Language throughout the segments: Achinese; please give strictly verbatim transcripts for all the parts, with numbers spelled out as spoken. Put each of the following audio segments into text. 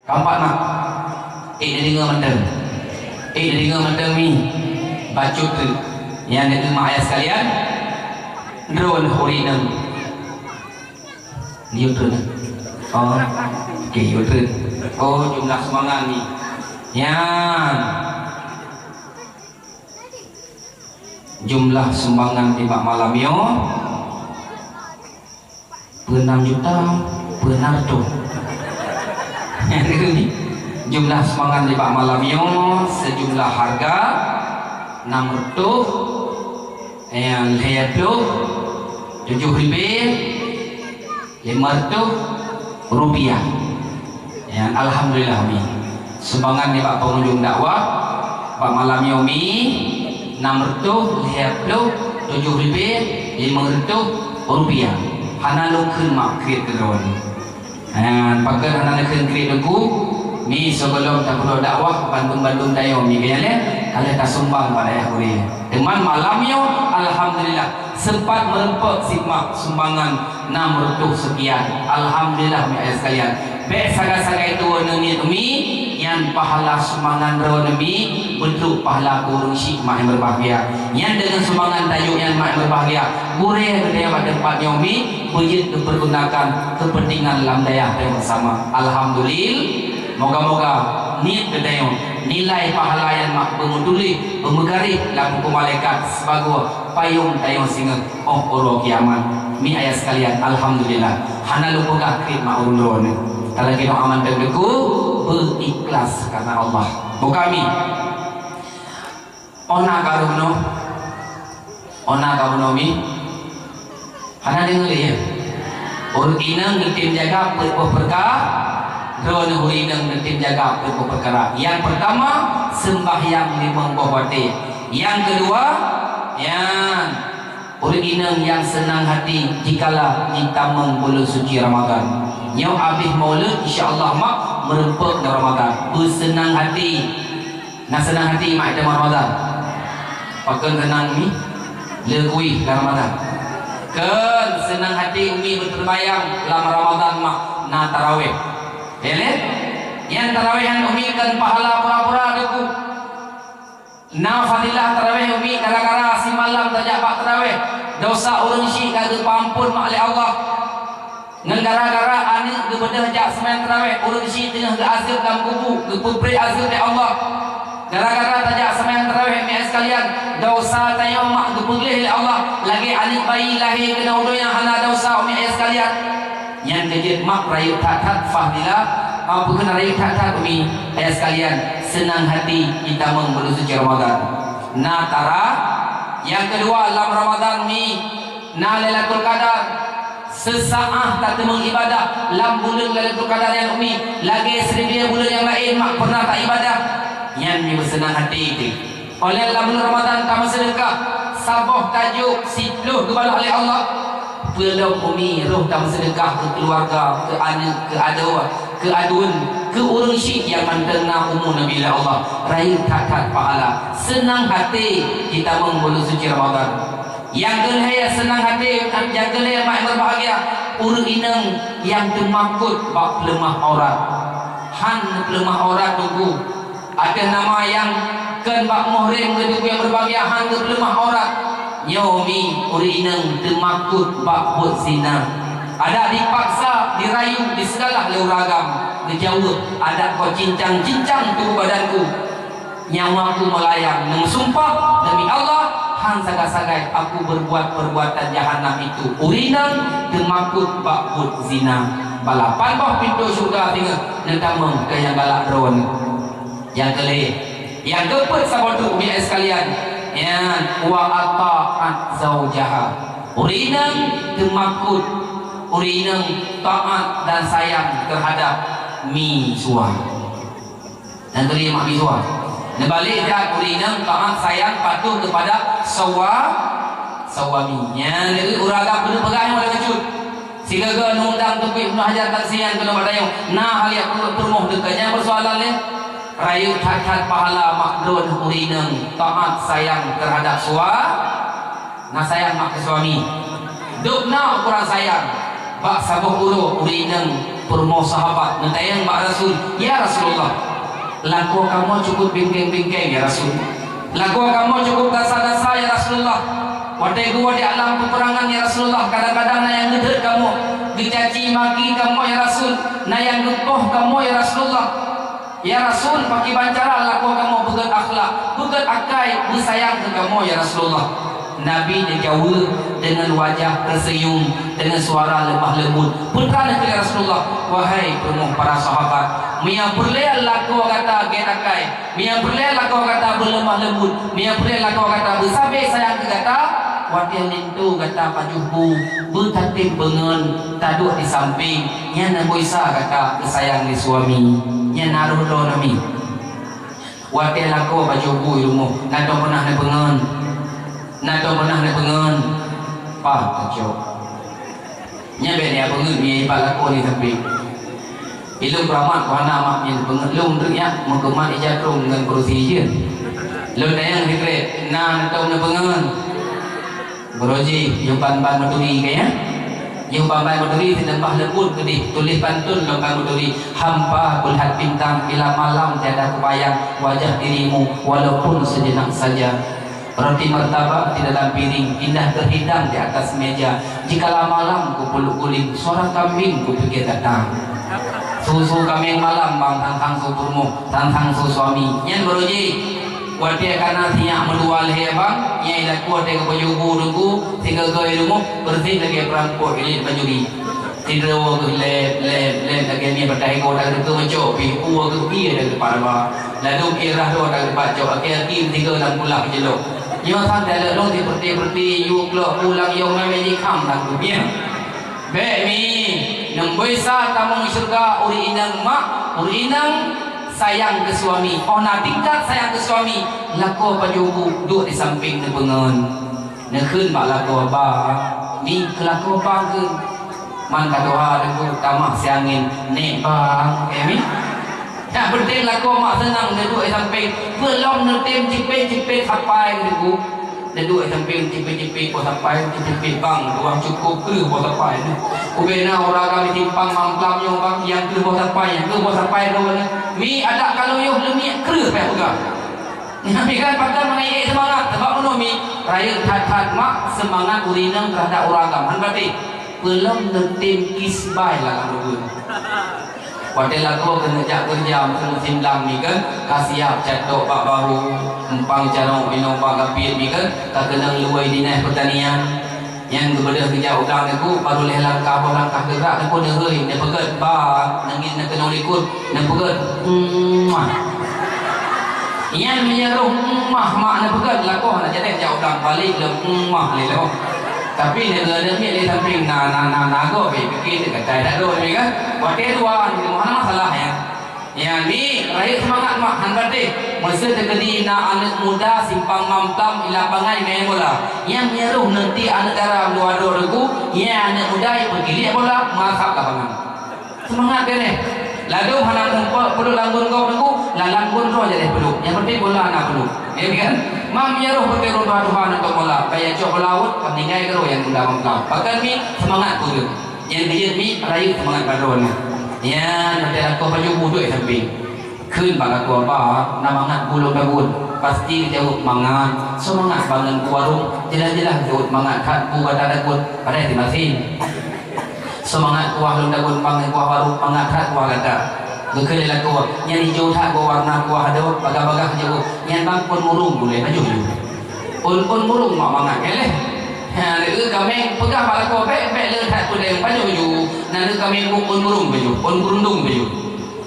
Keempat mak. Eh, neudeungoe mantong. Eh, neudeungoe mantong mi. Bacut tu. Nyang neudeungoe mak ayah sekalian. Droeneuh ureueng inong. Yue treun. Oh. Oke, yue treun. Oh, jumlah sumbangan ni. Nyan. Jumlah sumbangan nibak malam nyoe. Peuenam juta, peuenam reutôh. Jumlah sumbangan nibak malam nyoe sejumlah harga enam reutôh, eh, lhèe plôh tujoh ribèe limong reutôh rupiah. Ya, alhamdulillah, mi. Sumbangan nibak pengunjung dakwah bak malam nyoe, mi, enam reutôh lhèe plôh tujoh ribèe limong reutôh rupiah. Hana lôn kheun mak kriet keu droeneuh. Ha, pakon hana lôn kheun kriet Teungku? Mi, sigohlom tapeuduek dakwah bandum-bandum tanyoe, mi, keu nyan lé, ka lheueh tasumbang bak dayah gurèe. Teuma malam nyoe, alhamdulillah, sempat meureumpok simak sumbangan enam reutôh sekian. Alhamdulillah, mi ayah sekalian. Bèk sagai-sagai tuwoe neuniet, mi, nyan pahala sumbangan droeneuh, mi, beutôi pahala keu ureueng syik, mak nyang berbahagia. Nyan deungon sumbangan tanyoe nyan, mak nyang berbahagia, gurèe geutanyoe bak teumpat nyoe, mi, beujeuet geupeurgunakan keupeuntengan lam dayah tanyoe beusama. Alhamdulillah, moga-moga niet geutanyoe nilai pahala nyan mak beumeutuléh, beumeugaréh lam bukon malaikat sibagoe payong tanyoe singoh 'oh uroe kiamat. Mi ayah sekalian, alhamdulillah. Hana lôn peugah kriet mak ureueng droeneuh. Talakèe doa mantong Teungku, beu ikhlas karena Allah. Buka mi. Ona ka bunoe. Ona ka bunoe mi. Hana deungoe lé, ya? Ureueng inong neutem jaga peuet boh peukara. Droeneuh ureueng inong neutem jaga peuet boh peukara. Nyang peurtama, seumbahyang limong boh watèe. Nyang keudua, nyan, ureueng inong nyang seunang hati jikala jitamong buleuen suci Ramadhan. Nyoe abéh Maulud, insya Allah mak meureumpok ngon Ramadhan. Beuseunang hati. Na seunang hati mak jitamong Ramadhan? Pakon seunang mi? Le kueh lam Ramadhan. Kon seunang hati umi beuteumbayang lam Ramadhan mak na taraweh. Ya lé? Nyang taraweh nyan umi kon pahala pura-pura Teungku. Na fadilah taraweh umi gara-gara simalam tajak bak taraweh. Dosa ureueng syik ka geupeuampon mak lé Allah. Ngon gara-gara aneuk geubeudôh jak seumayang taraweh, ureueng syik teungoh geuazeueb lam kubu, geupeupreh azeueb lé Allah. Gara-gara tajak seumayang taraweh, mi'ah sekalian, dosa tanyoe mak geupeugléh lé Allah, lagèe aneuk bayi lahé keunoe u donya hana dosa, mi'ah sekalian. Nyan keujeuet mak rayeuk that-that fadilah, apa keunan rayeuk that-that umi, ayah sekalian, seunang hati jitamong buleuen suci Ramadhan. Na tara, nyang keudua lam Ramadhan mi, na Lailatul Qadar. Seusaáh tateumeung ibadah lam buleuen Lailatul Qadar nyan umi, lagèe siribèe buleuen nyang laén mak pernah taibadah. Nyan mi beuseunang hati teuh. Óh lheueh lam buleuen Ramadhan tameuseudeukah, saboh tajôk siplôh geubalah lé Allah. Peue lom umi roh tameuseudeukah keu keuluwarga, keu aneuk, keu adoe, keu aduen, keu ureueng syik nyang mantong na umu neubi lé Allah. Rayeuk that-that pahala. Seunang hati jitamong buleuen suci Ramadhan. Nyang keulhèe seunang hati, nyang keulhèe mak nyang berbahagia, ureueng inong nyang teumakot bak peuleumah aurat. Han peuleumah aurat Teungku. Ateueh nama nyang kon bak muhrim geuh Teungku nyang berbahagia han geupeuleumah aurat. Nyoe mi ureueng inong teumakot bak buet zina. Adak dipaksa, dirayu, diseugala lé ureueng agam. Geujaweueb, adak kau cincang-cincang tuboh badanku. Nyawaku meulayang, neusumpah demi Allah, han sagai-sagai aku berbuat perbuatan jahanam itu. Ureueng inong teumakot bak buet zina. Balapan boh pintoe syeuruga singoh neutamong keu nyang galak droeneuh. Nyang keulhèe, nyang keupeuet saboh teuk mi'ah sekalian, nyan wa ata'at zaujaha. Ureueng inong teumakot, ureueng inong taat dan sayang terhadap misua. Dan turi mak bisua. Neubalek that ureueng inong taat sayang patuh kepada sawa-, sawami. Nyan lagèe ureueng agam keuneuk peugah nyoe lagèe cut. Sigaga neundang Teungku Ibnu Hajar Tamsilan keunoe bak tanyoe. Na hal nyang peurumoh deukah nyan peusoalan lé. Rayeuk that-that pahala mak droeneuh ureueng inong taat sayang terhadap sua-, na sayang mak keu suami. Dok na ukuran sayang bak saboh uroe ureueng inong Peurumoh sahabat neutanyong bak Rasul, "Ya Rasulullah, lakoe kamoe cukup bingkeng-bingkeng, ya Rasul. Lakoe kamoe cukup gasa-gasa, ya Rasulullah. Watée geuwoe di alam peperangan, ya Rasulullah, kadang-kadang na nyang geudeuet kamoe, geucaci maki kamoe, ya Rasul, na nyang geupoh kamoe, ya Rasulullah. Ya Rasul, pakriban cara lakoe kamoe beugét akhlak, beugét akai, beusayang keu kamoe, ya Rasulullah?" Nabi neujaweueb deungon wajah teuseunyum, deungon suara lemah lembut. Peue treuk neukheun, ya Rasulullah, "Wahai peurumoh para sahabat, meunyoe peureulée lakoe gata gét akai, meunyoe peureulée lakoe gata beulemah lembut, meunyoe peureulée lakoe gata beusabe sayang keu gata, watée linto gata pajoh bu, beutatem beungeuen, taduek di sampéng, nyan na boh isa gata geusayang lé suami." Nyan na roh droe Nabi. Watée lakoe pajoh bu i rumoh, na dong peunah neupeungeut. Na dong peunah neupeungeut. Pah tacok. Nyan bék neupeungeut, mie ipat lakoe di sampéng. Ilôn peuramat ku hana mak nyan neupeungeut. Lôn treuk nyak meukeumat ija trong ngon beurusi jeuet. Lôn tanyong sikrek, na dong neupeungeut. Bro jih, yue ban-ban meuturi kayée? Yue ban-ban meuturi, sileubah leuput keudeh, tuléh pantôn lom ban meuturi. Hampa kulihat bintang, bila malam tiada kubayang, wajah dirimu walaupun sejenak saja. Roti martabak di dalam piring, indah terhidang di atas meja. Jikalau malam kupeluk guling, suara kambing kupikir datang. Su-su kambing malam bang, sang-sang su peurumoh, sang-sang su suami. Nyan bro jih. Watée ka na sinyak meudua lhée bang, nyang i lakoe watée geupajoh bu teungku, sigoe-goe i rumoh, beureuséh lagée peurampok ilét bajuri. Sidroe geuh lép, lép, lép lagée miet bataih igoe, tageuteupeue meucok pih, ueh geuh pih tageupara ba. Ladôm ie rhah droe tageupat cok, akhé-akhé meusigoe lam kulah geujeulok. Nyoe sang taleuek lôn sipeureuti-peureuti, yue klok pulang yong mé jikham lam dunia. Bék mi, neumboi sa tamong syeuruga ureueng inong mak, ureueng inong sayang keu suami. Oh na tingkat sayang keu suami, lakoe pajoh bu duek di sampéng neupeungeut. Neukheun bak lakoe, "Ba, mi keu lakoe ba kheun. Man ka tuha deungon tamah siangén, nék ba, eh mi." Nyang peunteng lakoe mak seunang neuduek di sampéng. Peulom neutem cipet-cipet sapai deungon. Neuduek di sampéng cipet-cipet boh sapai, cipet-cipet bang, tuah cukôp kreueh boh sapai nyoe. Ubena ura kami simpang mamplam nyoe bang, nyang kreueh boh sapai, nyang kreueh boh sapai droe nyoe. Mi adak ka lôn yoh leumiek kreueh payah peugah. Nyan mi kan pakat meunan ék seumangat, sabab meunyoe mi rayeuk that-that mak seumangat ureueng inong teuhadap ura agam. Han patéh, peulom neutem kisbai lam rubeuen. Watée lakoe keuneuk jak keureuja meuseum-seum blang mi kan, ka siab catok bak bahu, empang carông inoe bak gapiet mi kan, ka keunong luwai dinas peutanian. Nyang geubeudôh geujak u blang teungku, barô lhée langkah boh langkah geugrak teungku neuhôi, neupeugét ba, neungieng neukeunong likot, neupeugét, "Muah." Nyan meunyoe roh "Muah" mak neupeugét, lakoe hana jadeh jak u blang, balek lom "Muah" lé lom. Tapi neungieng miet lé sampéng na, na, na, na gob, eh, pike teugatai that droe mi kan. Watée dua, hana masalah nyan. Nyan mi, rayeuk seumangat mak, han patéh. Meuseu teukeudi na aneuëk muda simpang mamplam i lapangan main bola. Nyang meunyoe roh nanti aneuëk dara luwa droe teungku, nyan aneuëk muda ipeugiliek bola, masab lapangan. Seumangat keudeh. Ladôm hana muphom peuluk lam gon gob teungku, lam gon droe jadeh peuluk. Nyang penting bola na peuluk. Ya kan? Mam meunyoe roh beutôi rôh tuha-tuha nonton bola, kaya cok bola awot, ka meuninggai keudroe nyang muda mamplam. Bahkan mi, seumangat peue. Nyang keujeuet mi rayeuk seumangat padum nyan. Nyan watée lakoe pajoh bu duek sampéng. Kheun bak lakoe, "Ba, na mangat bu lôn tabuet?" Pasti geujaweueb, "Mangat." "Soe mangat ba ngon kuah warong?" Jeulaih-jeulaih geujaweueb, "Mangat that bu gata tabuet." Padahai simaséng. "Soe mangat kuah lôn tabuet ba ngon kuah warong?" "Mangat that kuah gata." Geukheun lé lakoe, "Nyan ijo that goe warna kuah dot?" Bagah-bagah geujaweueb, "Nyan bang phon murong gulée pajoh ju." Phon-phon murong mak mangat nyan lé. Ha, lé kaméng peugah bak lakoe, "Bék, bék le that peudeueng pajoh ju." Na lé kaméng bu phon murong pajoh, phon keurundong pajoh.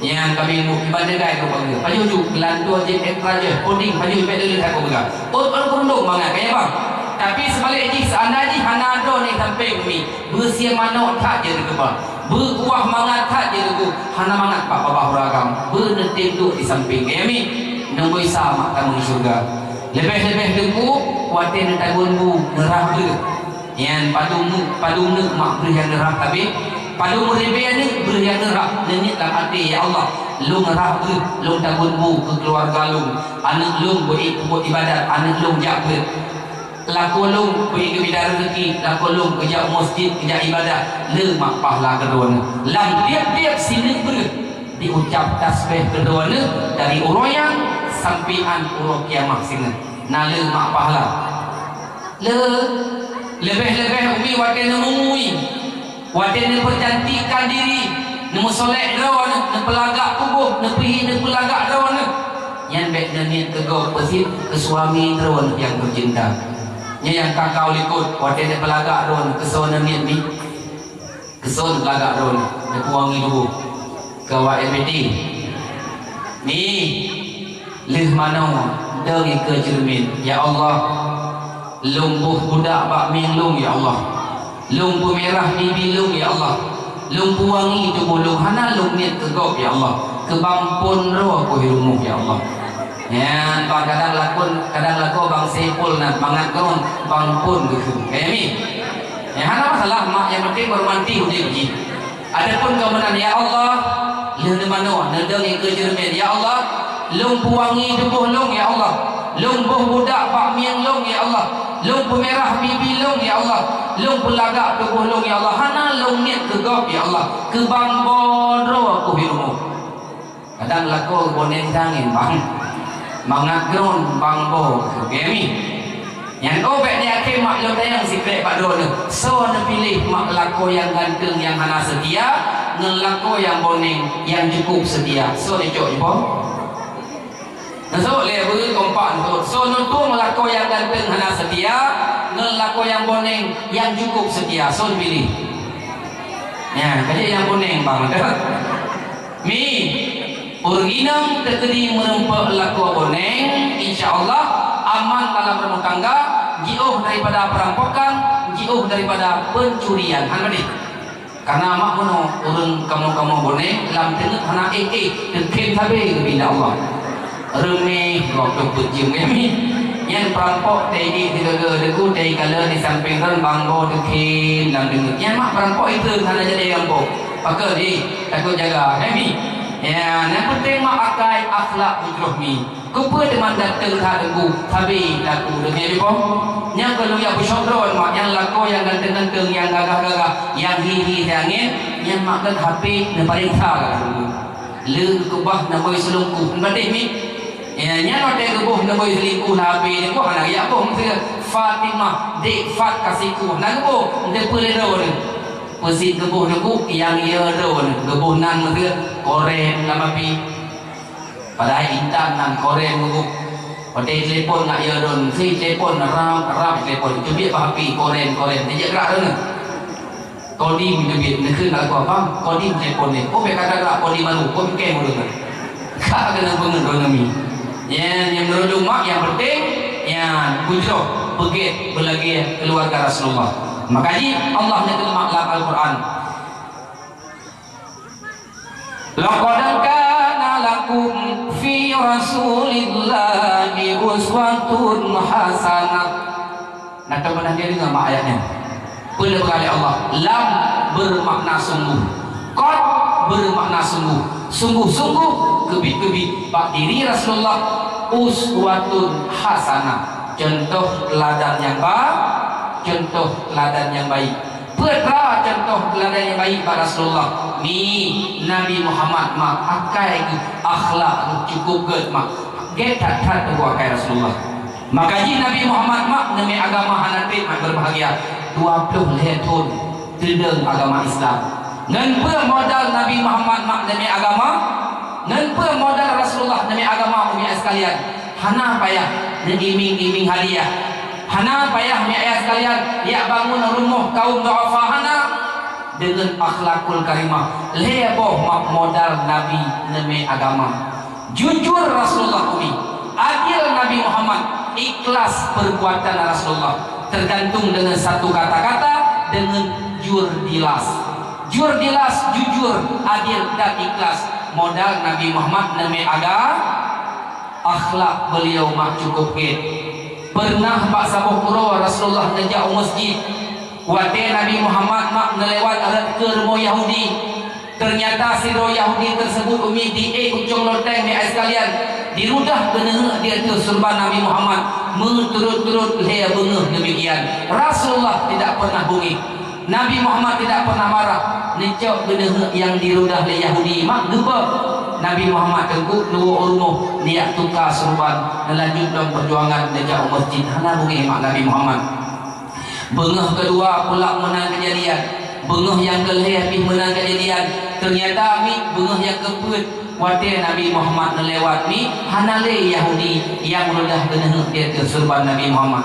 Nyan kaméng bu iban deugai keu bangga. Pajoh ju, geulantoe jeuet ék rajoh, puding pajoh, bék le that peugah. Phon-phon keurundong mangat, kaya bang. Tapi seubalek jih, seandai jih hana droe nyang sampéng mi, beusie manok that jeuet keu bang. Beukuah mangat that jeuet keu, hana mangat bak babah uragam. Beuneutem duek di sampéng, kaya mi. Nunggu Isa mak tamong syeuruga. Leubeh-leubeh teungku, watée neutagun bu, neurhah breueh. Nyan padum neuk, padum neuk mak breueh nyang neurhah sabe, padum ribée neuk breueh nyang neurhah, neuniet lam até, "Ya Allah, lôn rhah breueh, lôn tagun bu keu keuluwarga lôn, aneuëk lôn beu-, beuet ibadat, aneuëk lôn jak beuet." Lakoe lôn beu geubida reuzeuki, lakoe lôn keujak u meuseujid, keujak ibadah, le mak pahala keu droeneuh. Lam tieb-tieb sineuk breueh diucab tasbih keu droeneuh dari uroe nyan sampoe 'an uroe kiamat sineuk. Na le mak pahala. Le, leubeh-leubeh umi watée neumeungui. Watée neupeucantikkan diri, neumeusolek droeneuh, neupeulagak tuboh, neupeuhi neupeulagak droeneuh, nyan bék neuniet keu gob peusit keu suami droeneuh nyang teucinta. Nyan nyang kakau likot, watée neupeulagak droeneuh, keusoe neuniet mi? Keusoe neupeulagak droeneuh, neupeuwangi tuboh. Keu awak M B T. Mi, lheueh manoe, dong ikeue ceureumen, "Ya Allah, lôn boh budak bak mieng lôn, ya Allah. Lôn peumirah bibi lôn, ya Allah. Lôn peuwangi tuboh lôn, hana lôn niet keu gob, ya Allah. Keubang phon droe kuh rumoh, ya Allah." Nyan, bang kadang lakon, kadang lakoe bang Saipul na, mangat keunoe bang phon geukheun. Kaya mi? Nyan hana masalah, mak nyang penting meureumanti udeb jih. Adapun keu meunan, "Ya Allah, lheueh neumanoe, neudong ikeue ceureumen. Ya Allah, lôn peuwangi tuboh lôn, ya Allah. Lôn boh budak bak mieng lôn, ya Allah. Lôn peumirah bibi lôn, ya Allah. Lôn peulagak tuboh lôn, ya Allah. Hana lôn niet keu gob, ya Allah. Keubang boh droe kuh rumoh." Kadang lakoe boneng tangen, bang. Mangat droen bang boh, oke mi. Nyan, oh, bék neuyakin mak lôn tanyong sikrek bak droeneuh. Soe neupiléh mak lakoe nyang ganteng nyang hana seutia, ngon lakoe nyang boneng nyang cukup seutia? Soe neucok jiboh? Neusok lé beuet kompak neusok. Soe neutueng lakoe nyang ganteng hana seutia, ngon lakoe nyang boneng nyang cukup seutia? Soe neupiléh? Nyan, ka jeuet nyang boneng bang. Mi, ureueng inong teukeudi meurumpok lakoe boneng, insya Allah aman dalam rumah tangga, jiôh daripada perampokan, jiôh daripada pencurian. Hana deh. Karena mak meunoe, ureueng kamoe-kamoe boneng lam teungeut hana éh-éh, teukhém sabe geubi Allah. Reumeh gob teuh peuet jeuem, ya mi. Nyan peurampok teuiék sigoe-goe, teuku teuikalon di sampéng droen bang boh teukhém lam deungon. Nyan mak peurampok itu hana jadi rampok. Pakon jih, takot jaga, ya mi. Ya, nyang penting mak akai akhlak bujroh mi. Keupeue teuma dateng that teuku, sabe laku deungon diboh. Nyan keuneuk jak beusyok droen mak, nyang lakoe nyang ganteng-ganteng, nyang gagah-gagah, nyang hi-hi angén, nyan mak kan H P neupareksa ka dulu. Le geukeubah neuboi seulingkuh, neupatéh mi. Ya, nyan watée geuboh neuboi seulingkuh na H P nyan, boh hana geujak boh meuseu Fatimah, dek Fat ka sikuh, na geuboh, neuteupeue lé droeneuh. Peusit geuboh neuku, nyang ye droeneuh, geuboh nan meuseu korén lam api. Padahai intan nan korén geuboh. Watée telepon nak ye droeneuh, si telepon rap, rap telepon, teubiet bak api, korén, korén, teujak gerak droeneuh. Kodim teubiet, neukheun lakoe, "Bang, Kodim telepon nyoe." "Oh, bék ka gerak, Kodim baru, Kodim keng ureueng." Ka keuneuk peungeut droeneuh mi. Nyan, nyang meureudu mak nyang penting, nyan, bujroh, beugét, beulagée keuluwarga Rasulullah. Maka jih Allah neukheun mak lam Al-Quran, "Laqad kana lakum fi Rasulillahi uswatun hasanah." Nah, teuma nah, deungoe mak ayat nyan. Peue neupeugah lé Allah? Lam beumakna sungguh. Qad beumakna sungguh. Sungguh-sungguh, keubiet-keubiet bak diri Rasulullah uswatun hasanah. Contoh teuladan nyang ba-, contoh teuladan nyang baik. Peue teuma contoh teuladan nyang baik bak Rasulullah? Mi, Nabi Muhammad mak akai geuh, akhlak geuh cukup gét mak. Gét that-that teungku akai Rasulullah. Maka jih Nabi Muhammad mak neumé agama hana treb mak beubahgia. Dua ploh lhée thon teudong agama Islam. Ngon peue modal Nabi Muhammad mak neumé agama? Ngon peue modal Rasulullah neumé agama, umi sekalian? Hana payah neuiming-iming hadiah. Hana payah mi ayah sekalian, jak bangun rumoh kaum duafa, hana. Deungon akhlakul karimah, lhée boh mak modal Nabi neumé agama. Jujur Rasulullah umi, adil Nabi Muhammad, ikhlas perbuatan Rasulullah. Tergantung dengan satu kata-kata, dengan jurdilas. Jurdilas, jujur, adil, dan ikhlas. Modal Nabi Muhammad neumé aga-, akhlak beliau mak cukup gét. Pernah bak saboh uroe Rasulullah neujak u meuseujid. Watée Nabi Muhammad mak neulewat rot keu rumoh Yahudi, ternyata sidroe Yahudi tersebut umi diék ucong loteng, mi ayah sekalian, dirudah keuneuk di ateueh surban Nabi Muhammad. Meuturot-turot lhèe beungoh demikian, Rasulullah tidak pernah beungéh. Nabi Muhammad tidak pernah marah. Neucok keuneuk nyang dirudah lé Yahudi mak geubeuet. Nabi Muhammad teungku neuwoe u rumoh, neujak tuka seureuban, neulanjut lom peujuangan neujak u masjid. Hana beungéh mak Nabi Muhammad. Beungoh keudua pula meunan keujadian. Beungoh nyang keulhèe pih meunan keujadian. Teunyata mi beungoh nyang keupeuet, watèe Nabi Muhammad neulewat mi, hana lé Yahudi nyang rudah keuneuk di ateueh seureuban Nabi Muhammad.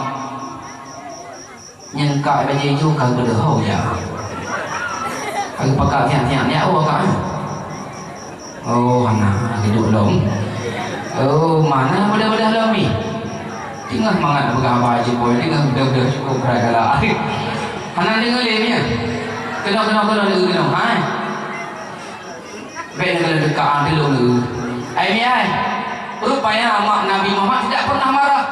Nyang ka bajèe ju ka geudeuh ho ya. Ka geupakat tiang-tiang nyak oh ka. Oh, hana, hidup lom. Oh, mana mudah-mudah lom ni? Teungoh mangat peugah haba jipoi, teungoh mudah-mudah cukup berat galak. Hana deungoe lé nyan. Keunoe, keunoe, keunoe, keunoe, keunoe. Hai. Bèk na keunoe dekat, ah, teulông dulu. Ai mi ai. Rupanya mak Nabi Muhammad tidak pernah marah.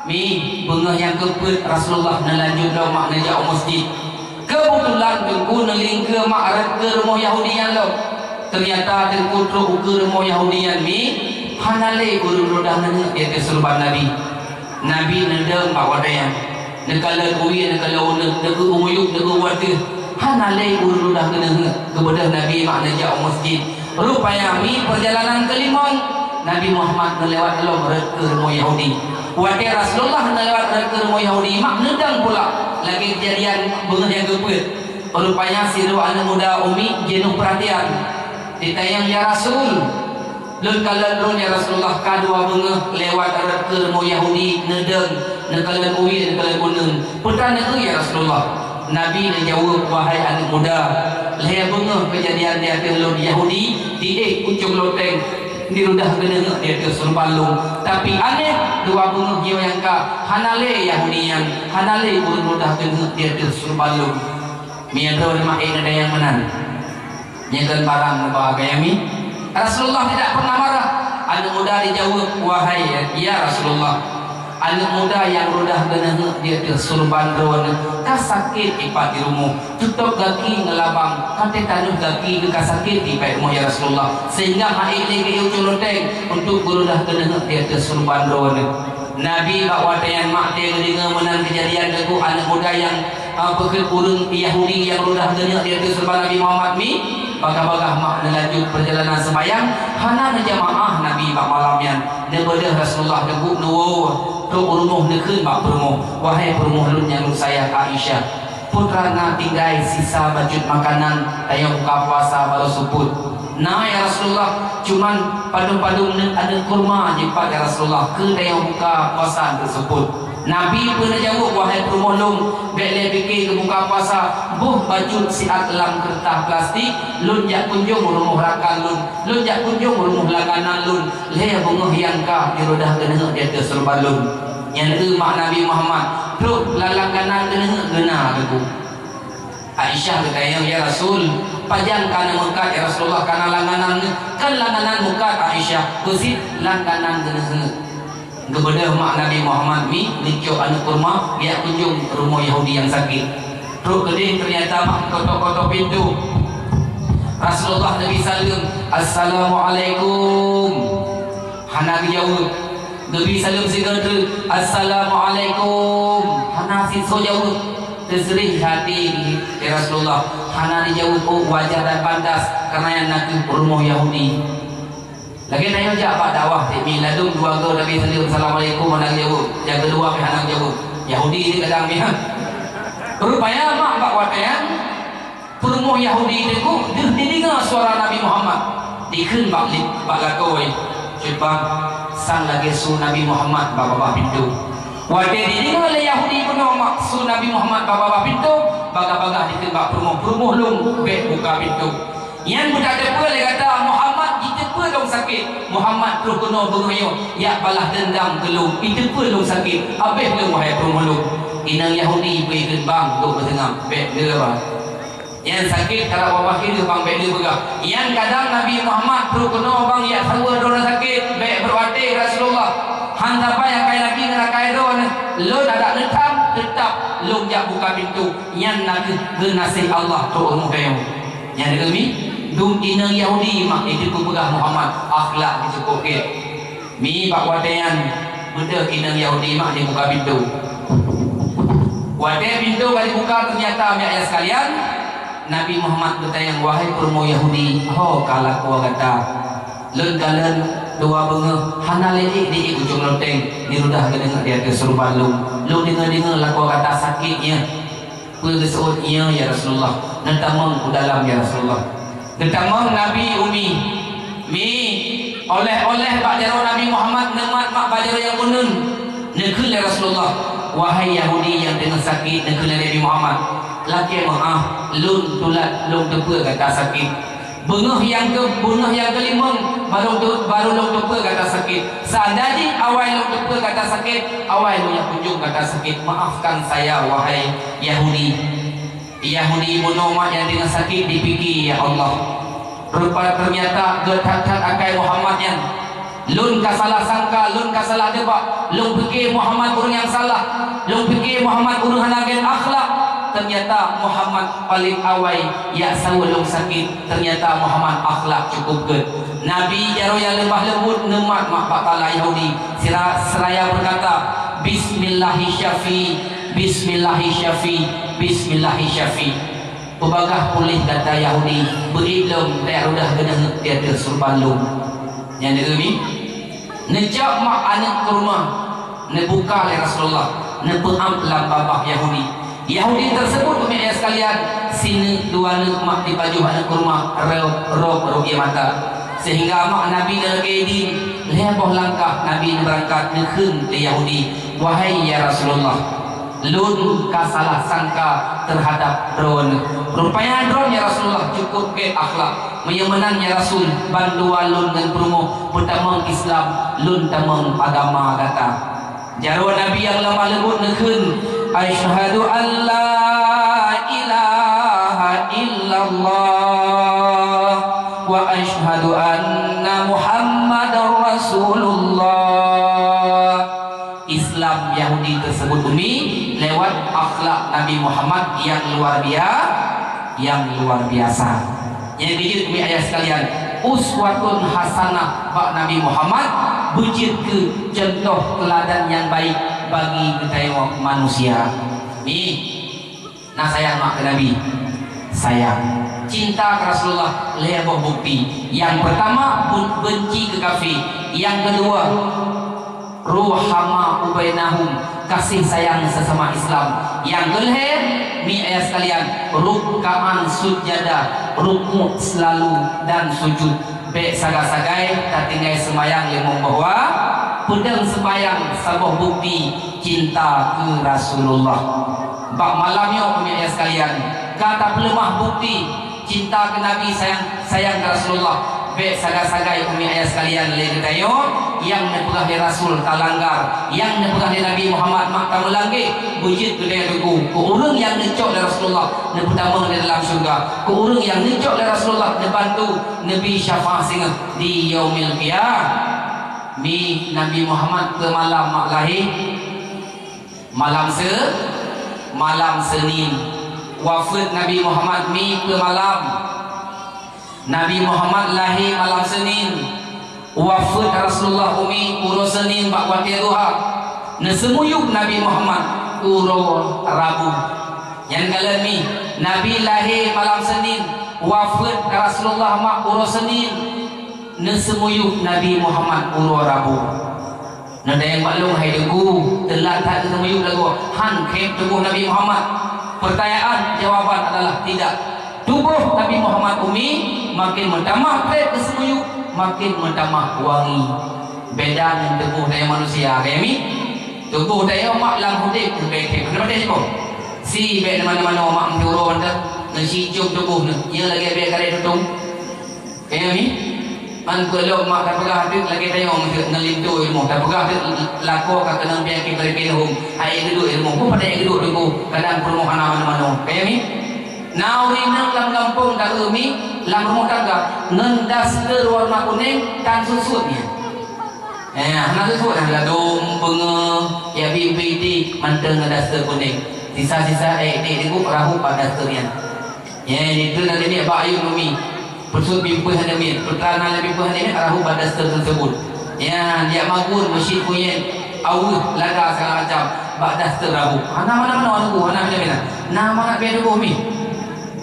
Mi, beungoh nyang keupeuet Rasulullah neulanjut lom mak neujak u masjid. Keubeutulan teungku neulingkeue mak rot keu rumoh Yahudi nyan lom. Teunyata teungku trok u keue rumoh Yahudi nyan mi, hana lé ureueng rudah keuneuk di ateueh seureuban Nabi. Nabi neudong bak watèe nyan. Neukalon u wie, neukalon u neuk, neueu u miyueb, neueu u ateueh. Hana lé ureueng rudah keuneuk. Geubeudôh Nabi mak neujak u masjid. Rupanya mi peurjalanan keulimong, Nabi Muhammad neulewat lom rot keu rumoh Yahudi. Watèe Rasulullah neulewat rot keu rumoh Yahudi, mak neudong pula lagèe keujadian beungoh nyang keupeuet. Rupanya sidroe aneuk muda umi jeunoh peuratian. Jitanyong, "Ya Rasul, lôn kalon droeneuh ya Rasulullah ka dua beungoh lewat rot keu rumoh Yahudi, neudong, neukalon u wie, neukalon u neuk. Peue tan neueu ya Rasulullah?" Nabi neujaweueb, "Wahai aneuk muda, lhèe beungoh keujadian di ateueh lôn Yahudi, di ék ujong loteng, dirudah keuneuk di ateueh seureuban lôn. Tapi aneh, dua beungoh nyoe nyang ka hana lé Yahudi nyan, hana lé ureueng rudah keuneuk di ateueh seureuban lôn." Meunyoe droeneuh mak ék neudayang meunan. Nyan kon barang neuba gaya mi. Rasulullah tidak pernah marah. Aneuk muda dijaweueb, "Wahai ya Rasulullah, aneuk muda nyang rudah keuneuk di ateueh seureuban droeneuh ka sakét ipat di rumoh. Teutôb gaki ngon labang, ka tetanus gaki geuh ka sakét ipat rumoh ya Rasulullah. Sehingga han ék lé geuh ujong loteng untuk geurudah keuneuk di ateueh seureuban droeneuh." Nabi bak watèe nyan mak teuh geudeungoe meunan keujadian teungku aneuk muda nyang Ah, peue kheun ureueng Yahudi nyang rudah keuneuk di ateueh seureuban Nabi Muhammad mi, bagah-bagah mak neulanjut peurjalanan seumayang, hana neujamaah Nabi bak malam nyan. Neubeudôh Rasulullah neubuk neuwoe trok u rumoh neukheun bak peurumoh, "Wahai peurumoh lôn nyang lôn sayang Aisyah, peue teuma na tinggai sisa bacut makanan tanyoe buka puasa barô seupôt?" "Na, ya Rasulullah, cuman padum-padum neuk aneuk kurma jipat, ya Rasulullah, keu tanyoe buka puasa teuk seupôt." Nabi peuneujaweueb, "Wahai peurumoh lôn, bèk lé pike keu buka puasa, boh bacut siat lam keureutah plastik, lôn jak kunjông rumoh rakan lôn, lôn jak kunjông rumoh langganan lôn, lhèe beungoh nyang ka jirudah keuneuk di ateueh seureuban lôn." Nyan keuh mak Nabi Muhammad, trok lam langganan keuneuk geuna teungku. Aisyah geutanyong, "Ya Rasul, pajan ka na meukat, ya Rasulullah, ka na langganan?" "Kon langganan meukat, Aisyah, beusit langganan keuneuk." Geubeudôh mak Nabi Muhammad mi neucok aneuk kurma, geujak kunjông rumoh Yahudi nyang sakét. Trok keudeh, teunyata mak geukotok-kotok pintoe. Rasulullah neubri saleuem, "Assalamualaikum." Hana geujaweueb. Geubri saleuem sigoe treuk, "Assalamualaikum." Hana sisoe jaweueb. Teuseurih hati, "Ya Rasulullah, hana dijaweueb, oh, wajar dan pantas, kareuna nyan nakeuh rumoh Yahudi." Lagèe tanyoe jak bak dakwah, tiep mi ladôm dua goe Nabi saleuem, "Assalamualaikum," hana geujaweueb. Nyang keudua pih hana geujaweueb. Yahudi ni kadang mi, ha. Rupanya mak bak watèe nyan, peurumoh Yahudi teungku deuh jideungoe suara Nabi Muhammad. Dikheun bak li-, bak lakoe, "Cut bang, sang lagèe su Nabi Muhammad bak babah pintoe." Watèe jideungoe lé Yahudi bunoe mak su Nabi Muhammad bak babah pintoe, bagah-bagah dikheun bak peurumoh, "Peurumoh lôn, bèk buka pintoe." Nyan beutateupeue lé gata, Muhammad jiteupeue lôn sakét. Muhammad troh keunoe beungoh nyoe jak balas deundam keu lôn, jiteupeue lôn sakét, habéh lôn, wahai peurumoh lôn. Inong Yahudi bri geubang, duek beuseungab, bèk lé ba. Nyang sakét karab babah keuneuk bang, bèk lé peugah. Nyang kadang Nabi Muhammad troh keunoe bang jak saweue droeneuh sakét, bèk beuaté Rasulullah. Han sapai akai Nabi ngon akai droeneuh, lôn adak neutam, teutap lôn jak buka pintoe. Nyan nakeuh geunaséh Allah keu ureueng meukayu. Nyan deuh mi, dum inong Yahudi mak itu peugah Muhammad, akhlak geucukôp gét. Mi bak watèe nyan, Beudôh inong Yahudi mak jibuka pintoe. Watée pintoe ka jibuka, teunyata, mi ayah sekalian, Nabi Muhammad geutanyong, "Wahai peurumoh Yahudi, ho ka lakoe gata? Lôn kalon dua beungoh hana lé ék di ujong loteng, dirudah geudeungoe di ateueh suruban lôn. Lôn deungoe-deungoe lakoe gata sakét nyan." Peue geuseuôt, "Iya, ya Rasulullah, neutamong u dalam, ya Rasulullah." Geutamong Nabi u mi. Mi, oleh-oleh bak jaroe Nabi Muhammad, neumat mak bak jaroe nyang uneun. Neukheun lé Rasulullah, "Wahai Yahudi nyang teungoh sakét," neukheun lé Nabi Muhammad, "lakée meuáh, lôn tulat lôn teupeue gata sakét. Beungoh nyang keu, beungoh nyang keulimong barô tu, barô lôn teupeue gata sakét. Seandai jih awai lôn teupeue gata sakét, awai lôn nyang kunjong gata sakét. Maafkan saya, wahai Yahudi." Yahudi bunoe mak nyang teungoh sakét dipike, "Ya Allah, rupa teunyata geuh that-that akai Muhammad nyan. Lôn ka salah sangka, lôn ka salah deubak. Lôn pike Muhammad ureuëng nyang salah. Lôn pike Muhammad ureuëng hana gét akhlak. Teunyata Muhammad paléng awai jak sawot lôn sakét. Teunyata Muhammad akhlak cukup gét." Nabi jaroe nyang leumah leumbot neumat mak bak kala Yahudi, sira-, seraya beukata, "Bismillahi syafi, bismillahi syafi, bismillahi syafi." Peubagaih puléh gata Yahudi, beuék lom tajak rudah geuneuk di ateueh suruban lôn. Nyan deuh mi. Neucok mak aneuëk kurma, neubuka lé Rasulullah, neupeuamp lam babah Yahudi. Yahudi teuseubut, umi ayah sekalian, sineuk dua neuk mak dipajoh aneuëk kurma, rob, rob, rob ie mata. Sehingga mak Nabi neulakée idin, lhée boh langkah Nabi neubeurangkat, neukheun lé Yahudi, "Wahai ya Rasulullah, lôn ka salah sangka teuhadab droeneuh. Rupanya droeneuh, ya Rasulullah, cukup gét akhlak. Meunyoe meunan, ya Rasul, bandua lôn ngon peurumoh peutamong Islam, lôn tamong agama gata." Jaroe Nabi nyang leumah leumbot neukheun, "Asyhadu an la ilaha illallah wa asyhadu anna Muhammadar Rasulullah." Islam Yahudi teuseubut, umi, lewat akhlak Nabi Muhammad nyang luar bia-, nyang luar biasa. Nyang keujeuet, umi ayah sekalian, uswatun hasanah bak Nabi Muhammad, beujeuet keu cuntoh teuladan nyang baik bagi geutanyoe manusia. Mi, na sayang mak keu Nabi? Sayang. Cinta keu Rasulullah lhée boh bukti. Nyang peurtama, ben-, benci keu kafé. Nyang keudua, ruhama ubainahum, kasih sayang sesama Islam. Nyang keulhée, mi ayah sekalian, rukkaan sujada, rukuk selalu dan sujud. Bék sagai-sagai tatinggai seumayang limong boh wa-, peudong seumayang saboh bukti cinta keu Rasulullah. Bak malam nyoe, umi ayah sekalian, ka tapeuleumah bukti cinta keu Nabi, sayang, sayang keu Rasulullah. Bék sagai-sagai, umi ayah sekalian, lé geutanyoe nyang neupeugah lé Rasul talanggar, nyang neupeugah lé Nabi Muhammad mak tameulangge. Beujeuet geutanyoe teungku, keu ureuëng nyang neucok lé Rasulullah neupeutamong di dalam syeuruga, keu ureuëng nyang neucok lé Rasulullah neubantu neubi syafaat singoh di Yaumil Qiyamah. Mi, Nabi Muhammad peue malam mak lahé? Malam Se-, malam Senin. Wafeuet Nabi Muhammad mi peue malam? Nabi Muhammad lahé malam Senin. Wafeuet Rasulullah umi uroe Senin bak watée duha. Neuseumuyub Nabi Muhammad uroe Rabu. Nyan kalon mi, Nabi lahé malam Senin, wafeuet Rasulullah mak uroe Senin. Neuseumuyub Nabi Muhammad uroe Rabu. Neudayang bak lôn hai teungku, teulat that geuseumuyub lagoe, han khéb tuboh Nabi Muhammad? Peurtanyaan, jawaban adalah tidak. Tuboh Nabi Muhammad umi makin meutamah treb geuseumuyub, makin meutamah wangi. Beda ngon tuboh tanyoe manusia, ka ya mi? Tuboh tanyoe mak lam udeb keu bèk, hana patéh sibôh. Si bèk na manoe-manoe mak meucuro mantong, ngon si icôm tuboh nyoe, nyan lagèe bèk karét tutông. Ka ya mi? Man peue lom mak tapeugah teuk lagèe tanyoe meuseuk ngon linto ilmu. Tapeugah teuk lakoe ka keunong peunyakét beureukeuh lheueh. Hai geuduek ilmu. Peue padahai geuduek teungku, kadang peurumoh hana manoe-manoe. Ka ya mi? Na ureueng inong lam gampông taeu mi, lam rumoh tangga, ngon daster warna kunéng tan susut nyan. Eh, hana susut nyan, ladôm, beungoh, ya bi-, bi-, di mantong ngon daster kunéng. Sisa-sisa, eh, di, di, rahup bak daster nyan. Ya, itu na demi bak ayun umi. Peusut bimpeuh hana miet, peutra na lé bimpeuh hana miet, rahu bak daster teusebut. Ya, jak magun meusit kuyen. Aweueh, lada segala macam, bak dasteur rabu. Hana mana-mana, hana, hana, hana, hana. Nah, mana pih tuboh mi.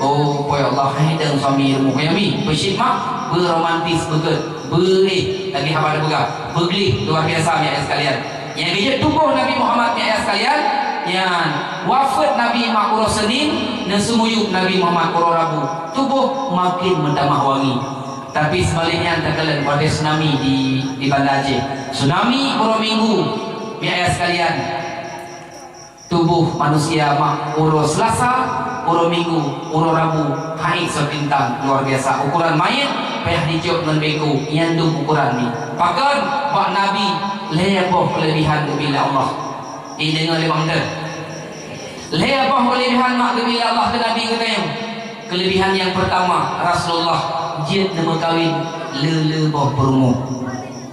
Oh, po ya Allah, hai dang suami ilmu kaya mi. Peucit mak, beuromantis, beugét, beureh, lagèe haba teupeugah, beugleh, luar biasa, mi ayah sekalian. Nyang geujeuet tuboh Nabi Muhammad, mi ayah sekalian, nyan wafeuet Nabi mak uroe Senin, neuseumuyueb Nabi Muhammad uroe Rabu. Tuboh makin meutamah wangi. Tapi seubaliknya, takalon watèe tsunami di, di Banda Aceh. Tsunami uroe Minggu, mi ayah sekalian. Tuboh manusia mak uroe Selasa, uroe Minggu, uroe Rabu, hai soe bintang luar biasa. Ukuran manyét payah jicok ngon beko, nyan dum ukuran mi. Pakon? Bak Nabi lhèe boh keuleubihan geubri lé Allah. Ideungö lé bang deuh. Lhèe boh keuleubihan mak geubri lé Allah keu Nabi geutanyoe. Keuleubihan nyang peurtama, Rasulullah jeuet neumeukawen le-le boh peurumoh.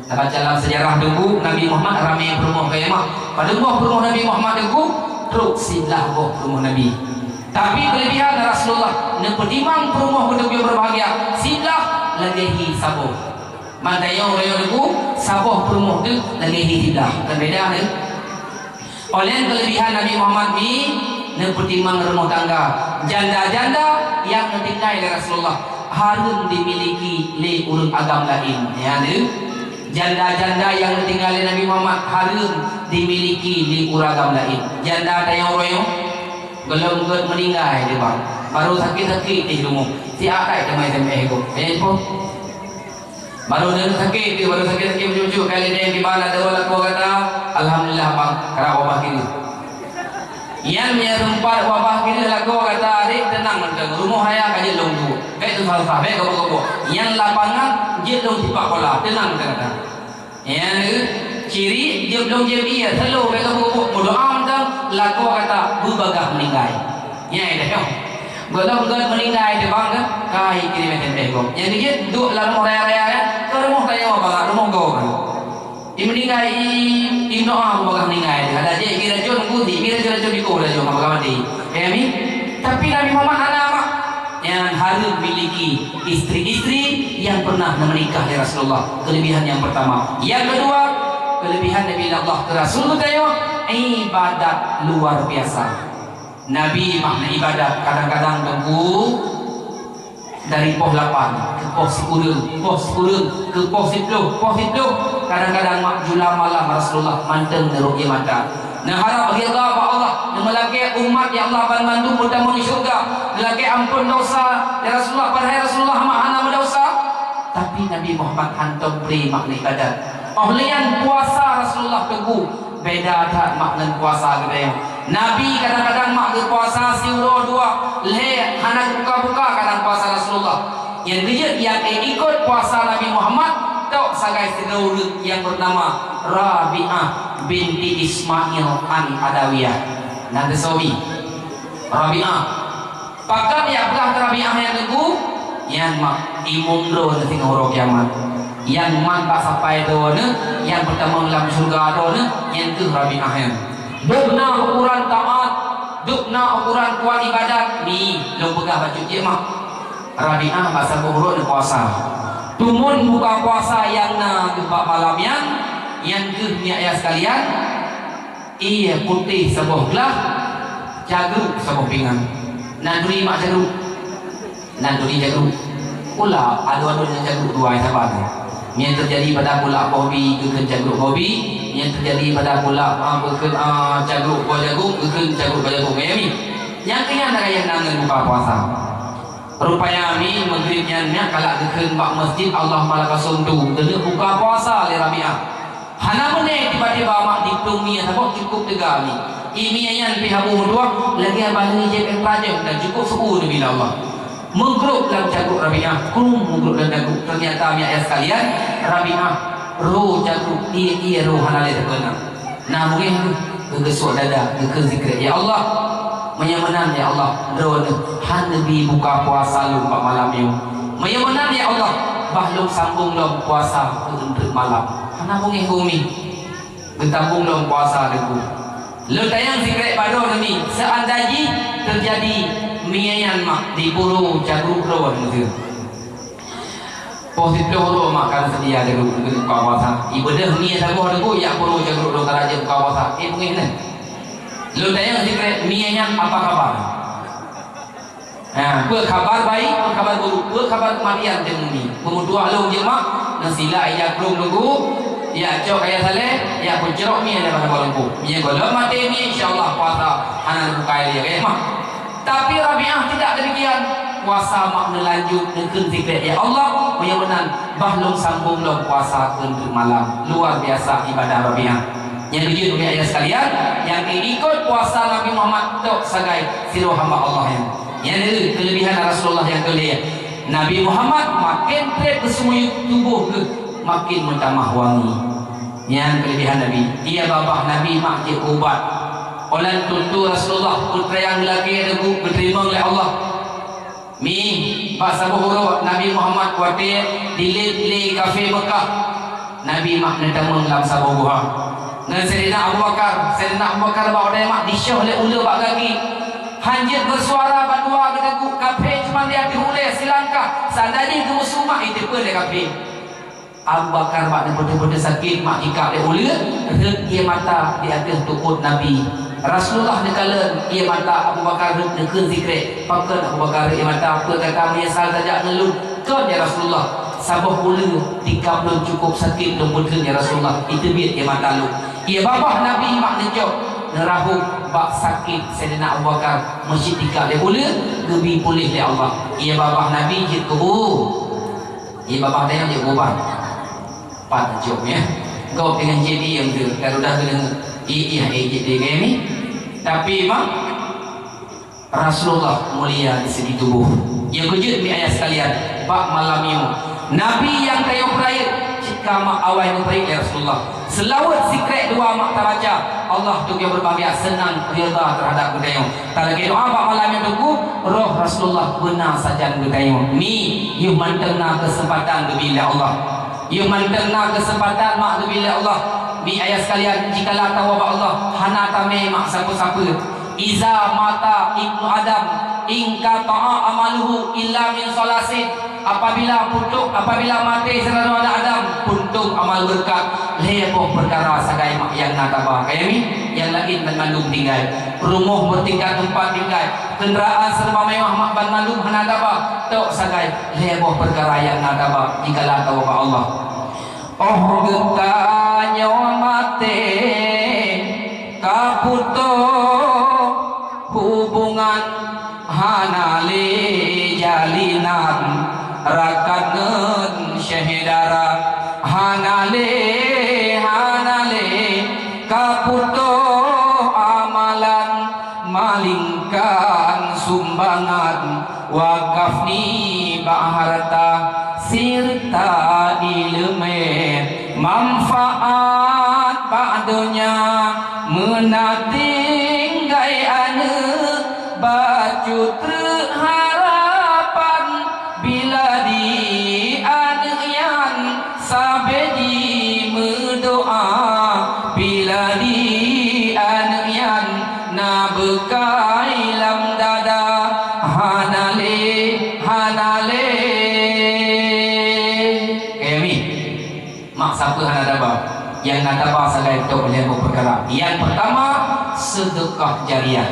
Tabaca lam seujarah Teungku, Nabi Muhammad ramè peurumoh keu mah. Padum boh peurumoh Nabi Muhammad Teungku? Trok siblaih boh peurumoh Nabi. Tapi keuleubihan Rasulullah neupeutimang peurumoh geutanyoe berbahagia, siblaih lagèe hi saboh. Mantayong rayeuk Teungku, saboh peurumoh teuh lagèe hi siblaih. Kan beda teuh? Oleh keuleubihan Nabi Muhammad mi neupeutimang rumoh tangga. Janda-janda nyang neutinggai lé Rasulullah hareuem dimiliki lé ureueng agam laén. Nyan deuh. Janda-janda nyang neutinggai lé Nabi Muhammad hareuem dimiliki lé ureueng agam laén. Janda tanyoe uroe nyoe, gohlom gèt meuninggai deh bang. Barô sakét-sakét deh rumoh. Siat teuma S M S gob. Eh, po. Barô sakét deh, barô sakét-sakét bacut-bacut. Kali nyan kiban ada lakoe gata, alhamdulillah bang, karab wabah kiri. Nyan meunyo teumpat wabah kiri lakoe gata, adék, teunang mantong. Rumoh raya ka jeuet lôn duek. Bèk susah-susah, bèk gob-gob. Nyan lapangan jeuet lôn tipak bola, teunang mantong gata. Nyan, ciri jeuet lôn jeuet ié, selalu bèk gob-gob. Meudoa mantong, lakoe gata beubagaih meuninggai. Nyan dah nyoe. Gohlom gèt meuninggai teuh bang kan? Kai kiri mantong bèk gob. Nyan jeuet duek lam rumoh raya-raya kan? Keu rumoh tanyoe bang, rumoh gob kan? Di meuninggai, i, i meudoa bagaih meuninggai. Ada jih, mi racun, kusi, mi racun-racun di koh racun, ka bagaih maté. Kaya mi? Tapi Nabi Muhammad hana mak. Nyan hareuem miliki istri-istri yang pernah menikah ya Rasulullah. Kelebihan yang pertama. Yang kedua, kelebihan Nabi Allah ke Rasul geutanyoe, ibadat luar biasa. Nabi makna ibadat, kadang-kadang Teungku, dari poh lapan keu poh sikureueng, poh sikureueng keu poh siplôh, poh siplôh, kadang-kadang mak julang malam Rasulullah mantong neurôk ie mata. Neuharab ridha bak Allah, neumeulakée umat ya Allah banmandum meutamong di syeuruga, neulakée amphon desya, ya Rasulullah, padahai Rasulullah mak hana meudesya. Tapi Nabi Muhammad hantom bri makna ibadat. Óh lheueh nyan puasa Rasulullah Teungku, beda that mak ngon puasa geutanyoe. Nabi kadang-kadang mak geupuasa siuroe dua lhée hana geubuka-buka kadang puasa Rasulullah. Nyang geujeuet nyang ikot puasa Nabi Muhammad tok sagai sidroe ureuëng nyang beunama Rabi'ah binti Ismail Al-Adawiyah. Nan teusoe mi. Rabi'ah. Pakon nyang peugah keu Rabi'ah nyan Teungku? Nyan mak imum droeneuh singoh uroe kiamat. Nyang mat bak sapai droeneuh, nyang peutamong lam syeuruga droeneuh, nyan kheueh Rabi'ah nyan. Dum na ukuran taát, dum na ukuran kuat ibadat, mi lôn peugah bacut jeuet mak. Rabi'ah bak saboh uroe neupuasa. Tumon buka puasa nyang na geuh bak malam nyan, nyan kheueh miak yah sekalian, Ié putéh saboh glah, cagruek saboh pingan. Nan turi mak cagruek? Nan turi cagruek? Pula adu-adu nyang cagruek dua saban. Nyang teujadi pada pula boh bi geukheun cagruek boh bi, nyang teujadi pada pula, ah, geukheun, ah, cagruek boh jagong, geukheun cagruek boh jagong. Ya mi? Nyang keu nyan na gaya nan ngon buka puasa. Rupanya mi, Maghrib nyan nyak kalak geukheun bak masjid Allahumma lakasumtu, keuneuk buka puasa lé Rabi'ah. Hana meuné tiba-tiba mak diplueng mie saboh cukup teuga mi. Ie mie nyan pih haboh meutuah, lagée abah lheueh jieb extra jeuem dan cukup suku neubila Allah. Meugrôp lam cagruek Rabi'ah, krum meugrôp lam cagruek. Ternyata miak yah sekalian, Rabi'ah roh cagruek, ie-ie roh hana lé teupeuna. Na mungéh geugeusok dada, geukheun sikrek, "Ya Allah, meunyoe meunan ya Allah, droeneuh han neubi buka puasa lôn bak malam nyoe. Meunyoe meunan ya Allah, bah lôn sambong lom puasa keu eunteuk malam." Hana mungéh gumi. Geutambong lom puasa Teungku. Lôn tanyong sikrek bak droeneuh mi, seandai jih teujadi mie nyan mak di puru cagruek droeneuh. Poh siplôh uroe mak ka seudia jaroe keu buka puasa. Ibeudôh mie saboh teungku, jak peurunoe jaroe dong ka rajin buka puasa. Eh, beungéh nyan. Lôn tanyong sikrek, mie nyan apa kabar? Ha, peue kabar baik, peue kabar buruk, peue kabar keumatian teungku mie. Peumeutuah lôn jeuet mak, neusilak ija krueng teungku, jak cok kaya saleh, jak peucrok mie daripada barongko. Mie gohlom maté mie, insya Allah puasa hana neubuka lé, ya mak. Tapi Rabi'ah tidak demikian. Puasa mak neulanjut, neukheun sikrek, "Ya Allah, meunyoe meunan, bah lôn sambông lom puasa keu teuk malam." Luar biasa ibadah Rabi'ah. Nyang keujeuet, ayah sekalian, nyang ikot puasa Nabi Muhammad tok sagai sidroe hamba Allah nyan. Nyan keulebihan Rasulullah nyang keu lhèe. Nabi Muhammad maken trép geuseumuyueb tuboh geuh maken meutamah wangi. Nyan keulebihan Nabi. Ie babah Nabi mak jeuet keu ubat. Óh lheueh nyan Rasulullah peutrang lakèe teungku geuteurimong lé Allah. Mi, bak saboh uroe Nabi Muhammad watèe dilét lé kafé Meukah, Nabi mak neutamong lam saboh guha. Ngon Saidina Abu Bakar, Saidina Abu Bakar bak watèe mak disoh lé uleue bak gaki. Han jeuet meusuara bandua geuteuguk kafé, cuma di ateueh ulèe silangkah, sanda jih geumeusu mak jiteupeue lé kafé. Abu Bakar bak neupeuteuk-peuteuk sakét mak jikab lé uleue, rhët ie mata di ateueh tuôt Nabi. Rasulullah neukalon ie mata Abu Bakar rhët neukheun sikrek. Pakon Abu Bakar rhët ie mata, peue gata meunyeusal tajak ngon lôn? Kon ya Rasulullah, saboh uleue tikab lôn cukôp sakét lôn peutrön ya Rasulullah, iteubiet ie mata lôn. Ie babah Nabi mak neucok, neurahom bak sakét Saidina Abu Bakar meucit tikab lé uleue, geubi puléh lé Allah. Ie babah Nabi jeuet keu Ie babah tanyoe jeuet keu ubat. Pat jeuet, ya. Gob deungon jidiem tu, ka udah keuneuk ié-ié jidiem ni. Tapi mak, Rasulullah mulia di segi tuboh. Nyang keujeuet mi ayah sekalian, bak malam nyoe, Nabi nyang tanyoe peurayeuk, cit ka mak awai neupeurayeuk lé Rasulullah. Seulaweuet sikrek dua mak tabaca, Allah teuka beubahgia, seunang, ridha teuhadap geutanyoe. Talakèe doa bak malam nyoe teungku, roh Rasulullah beuna sajan geutanyoe. Mi, yoh mantong na keuseumpatan geubri lé Allah. Yoh mantong na keuseumpatan mak geubri lé Allah. Mi ayah sekalian, jikala tawoe bak Allah, hana tamè mak sapeue-sapeue. Iza mata ibnu Adam, inqata'a amaluhu illa min salasin. Apabila putôh, apabila maté sidroe aneuk Adam, putôh amal beureukat, lhèe boh peukara sagai mak nyang na taba. Kaya mi, nyang laén banmandum tinggai. Rumoh beutingkat empat tinggai, keundaraan seureuba mewah mak banmandum hana taba, tok sagai lhèe boh peukara nyang na taba jikala tawoe bak Allah. Óh geutanyoe maté ka putôh hubungan, hana lé jalinan rakat ngon syedara, hana lé, hana lé ka putôh amalan, malingkan sumbangan, wakaf nibak harta sirta ileumèe, manfaat bak donya, meunan tinggai aneuk bacut treuk harapan. Bila di aneuk nyan sabe jimeudoa, bila di aneuk nyan na beukai lam dada, hana lé, hana lé. Kami. Mak sapeue hana taba? Nyang na taba sagai tok lhèe boh peukara. Nyang peurtama, seudeukah jariah.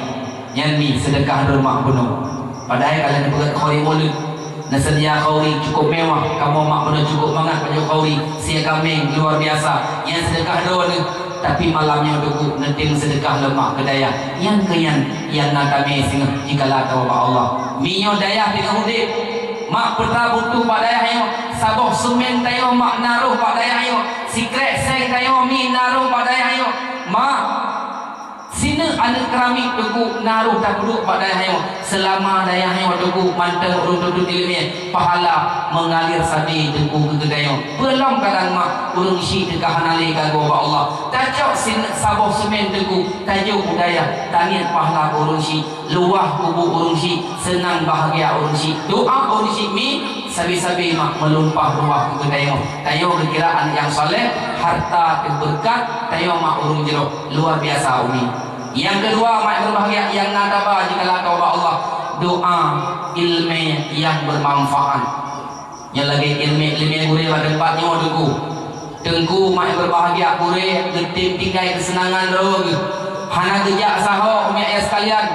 Nyan mi seudeukah droe mak bunoe. Padahai ka lheueh neupeugèt khauri mulod, neuseudia khauri cukôp mewah, kamoe mak bunoe cukôp mangat pajoh khauri, sie kaméng luar biasa. Nyan seudeukah droe neuh. Tapi malam nyoe teungku neutem seudeukah lom mak keu dayah. Nyan keuh nyan nyang na tamè singoh jikala tawoe bak Allah. Meunyoe dayah teungoh udép, mak peutra butuh bak dayah nyoe, saboh seumén tanyoe mak na rôh bak dayah nyoe, sikrek seng tanyoe mi na rôh bak dayah nyoe. Mak, sineuk aneuk keramik teungku na rôh tapeuduek bak dayah nyoe. Seulama dayah nyoe teungku mantong ureueng tuntut ileumèe, pahala mengalir sabe teungku keu geutanyoe. Peue lom kadang mak ureueng syik teuka hana lé ka goe bak Allah. Tacok sineuk saboh seumén teungku, tajok u dayah, taniet pahala keu ureueng syik. Luwah kubu ureueng syik, seunang bahgia ureueng syik. Doa ureueng syik mi sabe-sabe mak meulimpah ruah keu geutanyoe. Tanyoe geukira aneuk nyang saleh, harta teuh beureukat, tanyoe mak ureueng jroh. Luar biasa umi. Nyang keudua mak nyang beubahgia nyang na taba jikala tawoe bak Allah, doa ileumèe nyang beumanfaat. Nyoe lagée iéleumé-iéleumé gurée bak teumpat nyoe, Teungku. Teungku, mak nyang beubahgia, gurée geutem tinggai keuseunangan droe geuh. Hana geujak saho, umiek ayah sekalian.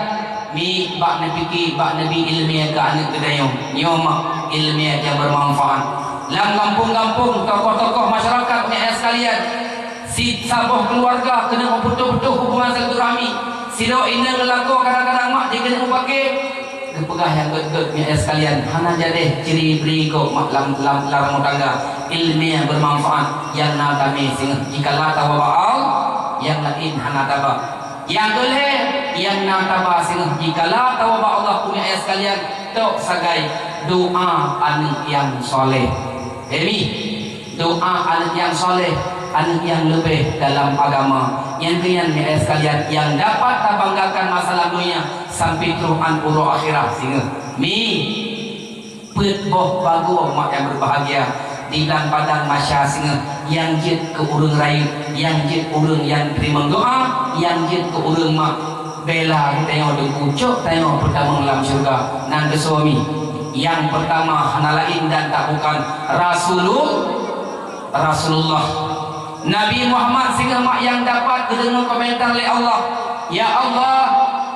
Mi bak neupike, bak neubi iéleumé keu aneuëk geutanyoe. Nyoe mak iéleumé nyang beumanfaat. Lam gampông-gampông, tokoh-tokoh masyarakat, umiek ayah sekalian, si saboh keuluwarga keuneuk meuputôh-putôh hubungan silaturahmi. Sidroe inong lakoe kadang-kadang mak jikeuneuk mupake. Geupeugah nyang gét-gét, umiek ayah sekalian, hana jadeh ciri-bri kok mak lam, lam, lam rumoh tangga. Iéleumé nyang beumanfaat nyang na tamé singoh jikala tawa bak Allah, nyang laén hana taba. Nyang keu lhée nyang na taba singoh jikala tawa bak Allah, umiek ayah sekalian, tok sagai doa aneuëk nyang saleh. Hemi. Doa aneuëk nyang saleh, aneuëk nyang leubeh dalam agama. Nyang keu nyan, umiek ayah sekalian, nyang dapat tabanggakan masa lam donya sampai troh 'an uroe akhirat singoh. Mi, peuet boh bagoe mak nyang beubahgia di lam padang mahsyar singoh, nyang jeuet keu ureuëng rayeuk, nyang jeuet ureuëng nyang teurimong doa, nyang jeuet keu ureuëng mak bela geutanyoe Teungku, cok tanyoe peutamong lam syeuruga. Nan keu suami, nyang peurtama hana laén dan tak bukan Rasulul-, Rasulullah. Nabi Muhammad singoh mak nyang dapat geudeungoe komentar lé Allah, "Ya Allah,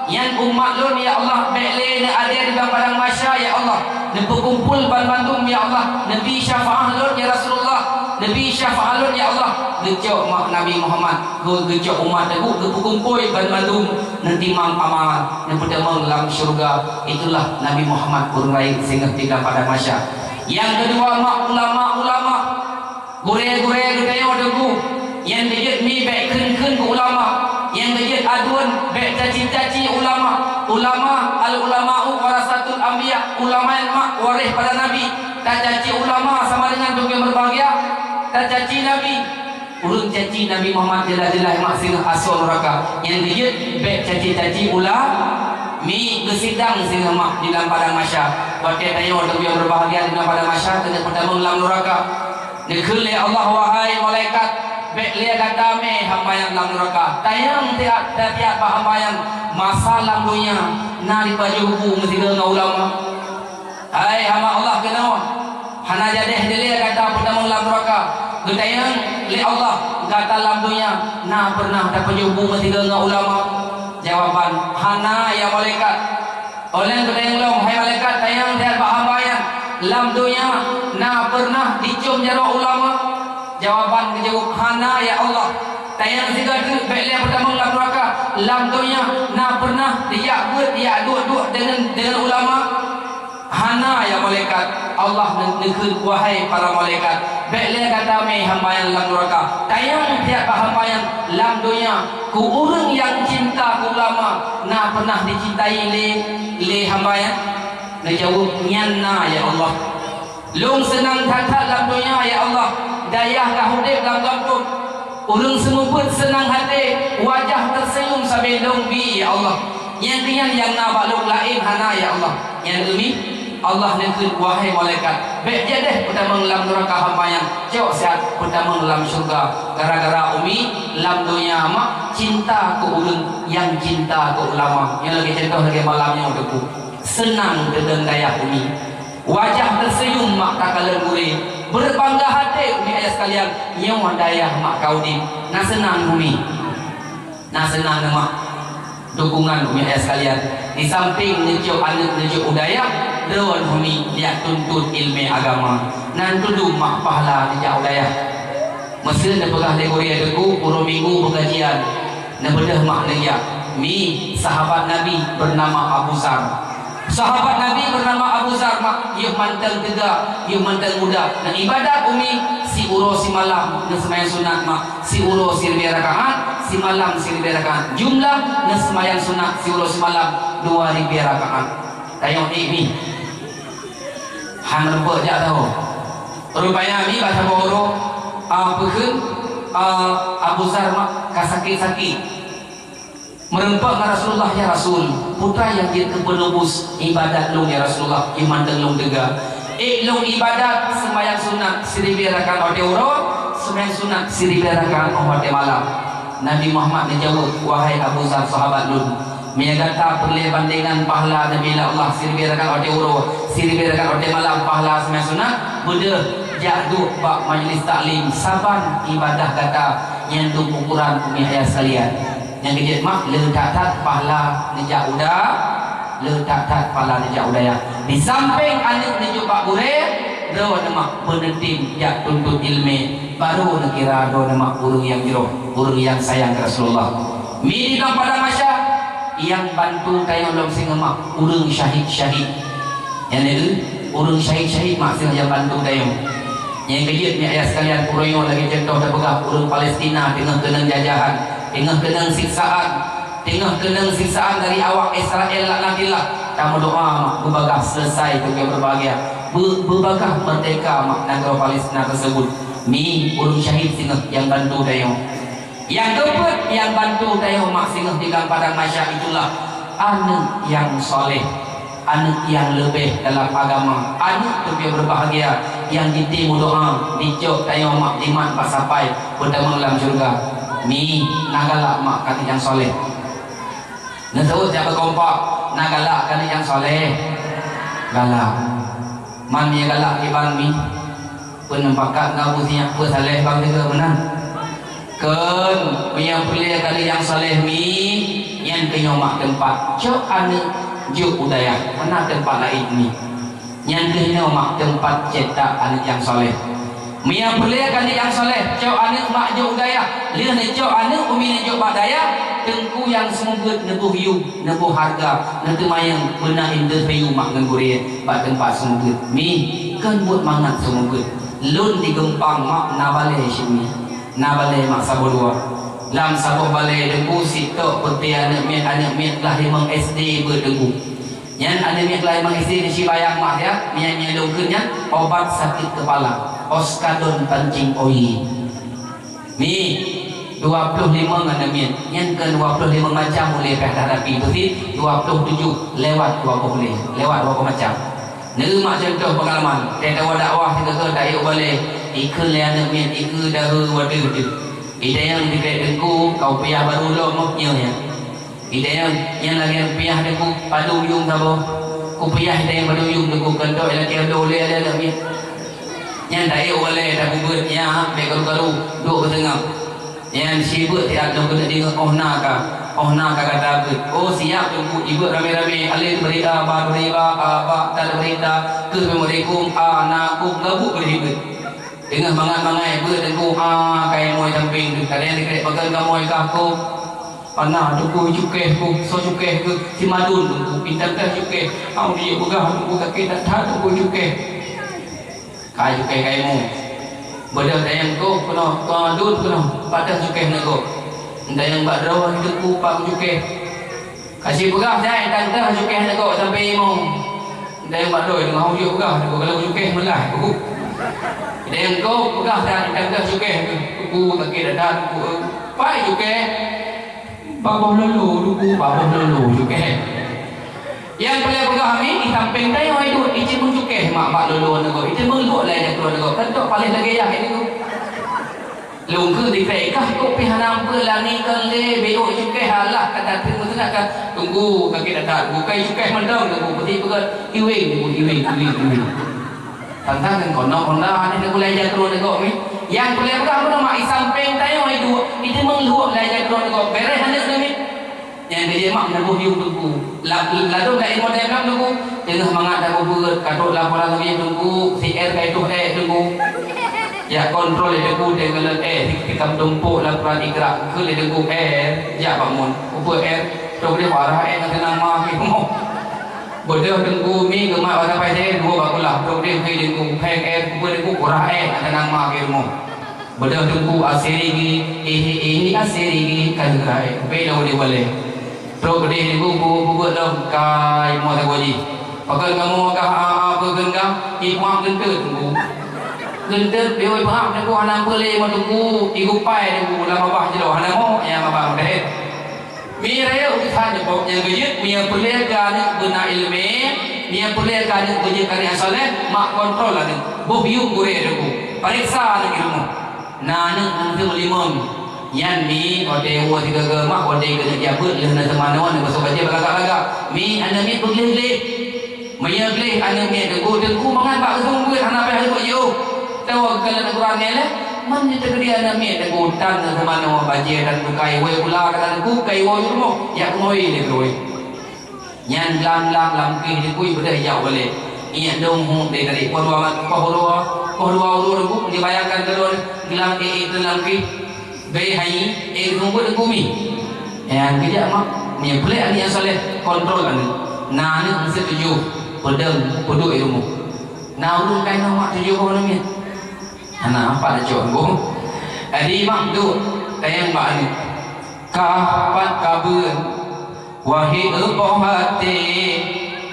nyan umat lôn, ya Allah, bék lé neuadé di padang mahsyar, ya Allah, neupeukumpol banmandum, ya Allah, neubi syafaat lôn, ya Rasulullah, neubi syafaat lôn, ya Allah." Geucok mak Nabi Muhammad, geu-, geucok umat Teungku, geupeukumpol banmandum, neutimang amal, neupeutamong lam syeuruga. Itulah Nabi Muhammad ureuëng rayeuk singoh di padang mahsyar. Nyang keudua mak ulama-ulama. Gurée-gurée geutanyoe Teungku, nyang geujeuet mi bék kheun-kheun keu ulama, nyang geujeuet aduen bék caci-caci ulama. Ulama, al-ulama'u warasatul anbiya, ulama nyan mak waréh para nabi. Tacaci ulama sama deungon Teungku nyang beubahgia tacaci nabi. Ureuëng caci Nabi Muhammad jeulaih-jeulaih mak singoh asoe nuraka. Nyang geujeuet bék caci-caci ulama, mi geusidang singoh mak di lam padang mahsyar. Watée tanyoe Teungku nyang beubahgia di lam padang mahsyar keuneuk peutamong lam nuraka. Neukheun lé Allah, "Wahai malaikat, bék lé gata mé hamba nyan lam nuraka." Tanyong tiat-tiat bak hamba nyan, masa lam donya na dipajoh bu meusigoe ngon ulama? Hai hamba Allah keunoe, hana jadeh dilée gata peutamong lam nuraka. Geutanyong lé Allah, "Gata lam donya na peureunah tapajoh bu meusigoe ngon ulama?" Jawaban, "Hana, ya malaikat." Óh lheueh geutanyong lom, "Hai malaikat, tanyong that bak hamba nyan, lam donya na peureunah dicom jaroe ulama?" Jawaban geujaweueb, "Hana, ya Allah." Tanyong sigoe teuk, "Bék lé peutamong lam nuraka, lam donya na peureunah dijak beuet, dijak duek-duek deungon, deungon ulama?" "Hana, ya malaikat." Allah neu-, neukheun, "Wahai para malaikat, bék lé gata mé hamba nyan lam nuraka. Tanyong that bak hamba nyan, lam donya, keu ureuëng nyang cinta keu ulama, na peureunah dicintai lé, lé hamba nyan?" Neujaweueb, "Nyan na, ya Allah. Lôn seunang that-that lam donya, ya Allah. Dayah ka udeb lam gampông. Ureuëng seumeubeuet seunang até, wajah teuseunyum sabe lôn bi, ya Allah. Nyang keu nyan nyang na bak lôn, laén hana, ya Allah." Nyan umi, Allah neukheun, "Wahai malaikat, bék jadeh peutamong lam nuraka hamba nyan, cok siat peutamong lam syeuruga." Gara-gara umi lam donya mak cinta keu ureuëng nyang cinta keu ulama. Nyoe lagée contoh lagée malam nyoe Teungku. Seunang teudeung dayah umi. Wajah teuseunyum mak takalon gurée, beubangga até umi ayah sekalian, nyoe dayah mak ka udeb, na seunang umi, na seunang mak. Dukungan umi ayah sekalian, di samping neujok aneuëk neujok u dayah, droe umi jak tuntut iéleumé agama, nan teudum mak pahala neujak u dayah. Meuseu neupeugah lé gurée Teungku, uroe Minggu peukajian, neubeudôh mak neujak. Mi, sahabat Nabi bernama Abu Zar. Sahabat Nabi bernama Abu Zar mak, yoh mantong teuga, yoh mantong muda. Neuibadat umi siuroe simalam, neuseumayang sunat mak, siuroe siribée rakaat, simalam siribée rakaat. Jumlah neuseumayang sunat siuroe simalam dua ribée rakaat. Tayong ék mi. Han meureumpok jak tahu. Rupanya mi bak saboh uroe, ah, peukheun, ah, Abu Zar mak ka sakét-sakét. Meureumpok ngon Rasulullah, "Ya Rasul, peue nyang jeuet keu peunubus ibadat lôn, ya Rasulullah, iman lôn teuga? Ék lôn ibadat seumayang sunat siribée rakaat watée uroe, seumayang sunat siribée rakaat watée malam." Nabi Muhammad neujaweueb, "Wahai Abu Zar, sahabat lôn, meunyoe gata peureulée bandengan pahala neubri lé Allah siribée rakaat watée uroe, siribée rakaat watée malam pahala seumayang sunat, Beudôh jak duek bak majlis taklim saban ibadah gata nyang dum ukoran umi ayah sekalian. Nyang keujeuet mak le that-that pahala neujak u da-, le that-that pahala neujak u dayah. Di sampéng aneuk neujok bak gurée, droeneuh mak beuneutem jak tuntut iéleumé, barô neukira droeneuh mak ureuëng nyang jroh, ureuëng nyang sayang keu Rasulullah. Mi di dalam padang mahsyar, nyang bantu tanyoe lom singoh mak ureuëng syahid-syahid. Nyang lheueh, ureuëng syahid-syahid mak singoh nyang bantu tanyoe. Nyang keujeuet mi ayah sekalian, uroe nyoe lagée cuntoh tapeugah ureuëng Palestina teungoh keunong jajahan, teungoh keunong siksaan, teungoh keunong siksaan dari awak Israel laknatillah. Tameudoa mak beubagaih selesai teuka berbahagia, be-, beubagaih merdeka mak nanggroe Palestina tersebut. Mi ureuëng syahid singoh nyang bantu tanyoe. Nyang keupeuet nyang bantu tanyoe mak singoh di dalam padang mahsyar itulah aneuk nyang saleh, aneuk nyang leubeh dalam agama, aneuk teubiet berbahagia nyang jitem meudoa dicok tanyoe mak dimat bak sapai peutamong lam syeuruga. Mi na galak mak keu aneuk nyang saleh. Neuseuôt nyang beukompak na galak keu aneuk nyang saleh. Galak. Man nyang galak kiban mi. Peue neupakat ngon Abu Sinyak peue saleh bang sigoe meunan? Kon, meunyoe peureulée kali nyang saleh mi, nyan keuh nyoe mak teumpat cok aneuk jok u dayah, hana teumpat laén mi. Nyan keuh nyoe mak teumpat cetak aneuk nyang saleh. Meunyoe peureulée kali nyang saleh cok aneuk mak jok u dayah, lheueh neucok aneuk umi neujok bak dayah, teungku nyang seumeubeuet neuboh yum, neuboh hareuga, neuteumanyong beuna interview mak ngon gurée bak teumpat seumeubeuet. Mi, kon buet mangat seumeubeuet. Lôn di Geumpang mak na balée cit mi, na balée mak saboh dua. Lam saboh balée teungku sitok peuté aneuk miet, aneuk miet kelas limong S D beuet teungku. Nyan aneuk miet kelas limong S D di Sibayang mak ya, miet-miet lôn kheun nyan obat sakit kepala, Oskadon pancing oye. Mi, dua ploh limong aneuk miet, nyan kon dua ploh limong macam ulée pih hadapi, peusit dua ploh tujoh lewat dua ploh lé, lewat dua ploh macam. Neu mak cuntoh peungalaman, teuka dakwah sigoe-goe taék u balée, ikheun lé aneuk miet, ikeu daheu wadoh deuh. Idayang dikrék teungku, kau piah barô lom moh nyoe nyan. Idayang nyan lagée piah teungku, padum yuem saboh. Ku piah idayang padum yuem teungku, keuntôi lakée dole lé aneuk miet. Nyan taék u balée tapeubeuet nyan, bék karu-karu, duek beuteungab. Nyan sibeuet siat lôn keuneuk deungoe, oh na ka, oh na ka gata beuet. Oh siap teungku, ibeuet ramé-ramé, alif bri a, ba bri ba, a ba ta bri ta, keuh bri kum, a na kum, gabuk bri beuet. Teungoh mangat-mangat beuet teungku, a kai moe sampéng teuh. Kadang dikrék pakon kamoe kah kok. Pana teungku cukéh kok, soe cukéh keuh, si Madun teungku, bintang teuh cukéh. Au dia peugah teungku sakét that-that teungku cukéh. Kai cukéh kai mu. Beudôh dayang kok keunoe, kong adun keunoe, pat teuh cukéh neugok. Dayang bak droe teungku pat cukéh. Ka sipeugah jai tan teuh cukéh neugok sampoe limong. Dayang bak droe teungoh jeuet peugah, teungku kalau cukéh meulah teungku. Dayang kok peugah jai tan teuh cukéh teungku, sakét that-that teungku. Pat cukéh. Bak boh lolo teungku, bak boh lolo cukéh. Nyang peureulée peugah mi, i sampéng tanyoe duek, i ceumeung cukéh mak bak lolo neugok, i ceumeung luek lé jatroe neugok, keutok paléh lagée yah teungku. Lôn keuh dikrék kah kok pih hana ampeue lani kon lé, bék cukéh alah ka that-that meuseunat ka. Teungku, sakét that-that, bukai cukéh mantong teungku, peuti peugét iweng teungku, iweng, iweng, iweng. Tantang ngon konok honda, aneuk neugulai jatroe neugok mi. Nyang peureulée peugah bunoe mak i sampéng tanyoe duek, i ceumeung luek lé jatroe neugok, béréh aneuk neuh mi. Nyang keujeuet mak neuboh yuem teungku. La-, ladôm laén model lam teungku. Teungoh mangat tapeubeuet, ka trok laporan lagée teungku, si R ka ituh ék teungku. Jak kontrol lé teungku, teungoh lôn ék, tikam tumpôk laporan ikra, keu lé teungku R, jak bangun. Upeue R, trok deh arah ék ngon teunang ma keu rumoh. Beudôh teungku mi geumat bak sapai deh, dua bak kulah, trok deh keu teungku, héng ék, upeue teungku, urah ék ngon teunang ma keu rumoh. Beudôh teungku asiri geuh, eh, eh, asiri geuh, ka lheueh rai, bèk lôn udép balée. Trok keudeh teungku, peubuet-peubuet lom, kai moe sagoe jih. Pakon kamoe kah a-a peue kheun kah, ipuang geunteut teungku. Geunteut, bèk wai peuhah teungku, hana peue lé moe teungku, igupai teungku, lam babah jroh, hana moe, nyang babah udép. Mi rayeuk usah nyeupok nyang keujeuet, meunyoe peureulée keu aneuk beuna iéleumé, meunyoe peureulée keu aneuk beujeuet keu aneuk nyang saleh, mak kontrol aneuk. Boh yuem gurée teungku. Pareksa aneuk di rumoh. Na aneuk nyang teuh meulimong. Nyan mi, watée woe sigoe-goe mak, watée keuneuk jak beuet lheueh na teumanoe, na beusoe bajée beulagak-lagak. Mi, aneuk miet beugleh-gleh. Meunyoe gleh aneuk miet teungku, teungku mangat bak geuseumeubeuet hana payah geubeuet jiôh. Tawa geukalon Al-Quran nyan lé, man jiteukeudi aneuk miet teungku tan na teumanoe bajée dan bukai wée gula kata teungku, kai woe rumoh, jak keunoe lé keunoe. Nyan glam-glam lam keuh teungku, beudôh jak u balée. Ingat dong hu deh tadi, poh dua, poh dua, poh dua uroe teungku, dibayangkan keudroe glam ék-ék lam keuh. Bèk hai, eh, geuseumeubeuet teungku mi. Eh, keujak mak, mi peuléh aneuk nyang saleh, kontrol aneuk. Na aneuk meuseue tujoh, peudeueng, peuduek i rumoh. Na ureueng ka inoe mak tujoh boh aneuk miet. Hana, pat tacok teungku. Jadi mak duek, tanyong bak aneuk. Ka pat ka beuet? Wahé euboh até,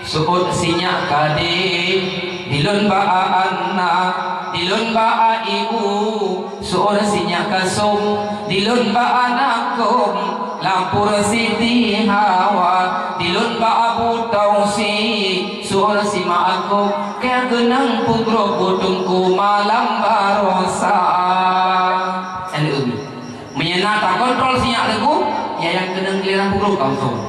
seuôt sinyak kadé, dilôn bak a na, dilôn bak a ibu, seuôt sinyak kasôm, dilôn bak a nakôm, lapor Siti Hawa, dilôn bak a butông si, seuôt si ma akôm, keu keunong peugrob butông ku malam barosa. Meunyoe na takontrol sinyak teungku, nyan nyang keunong giliran peugrob langsung.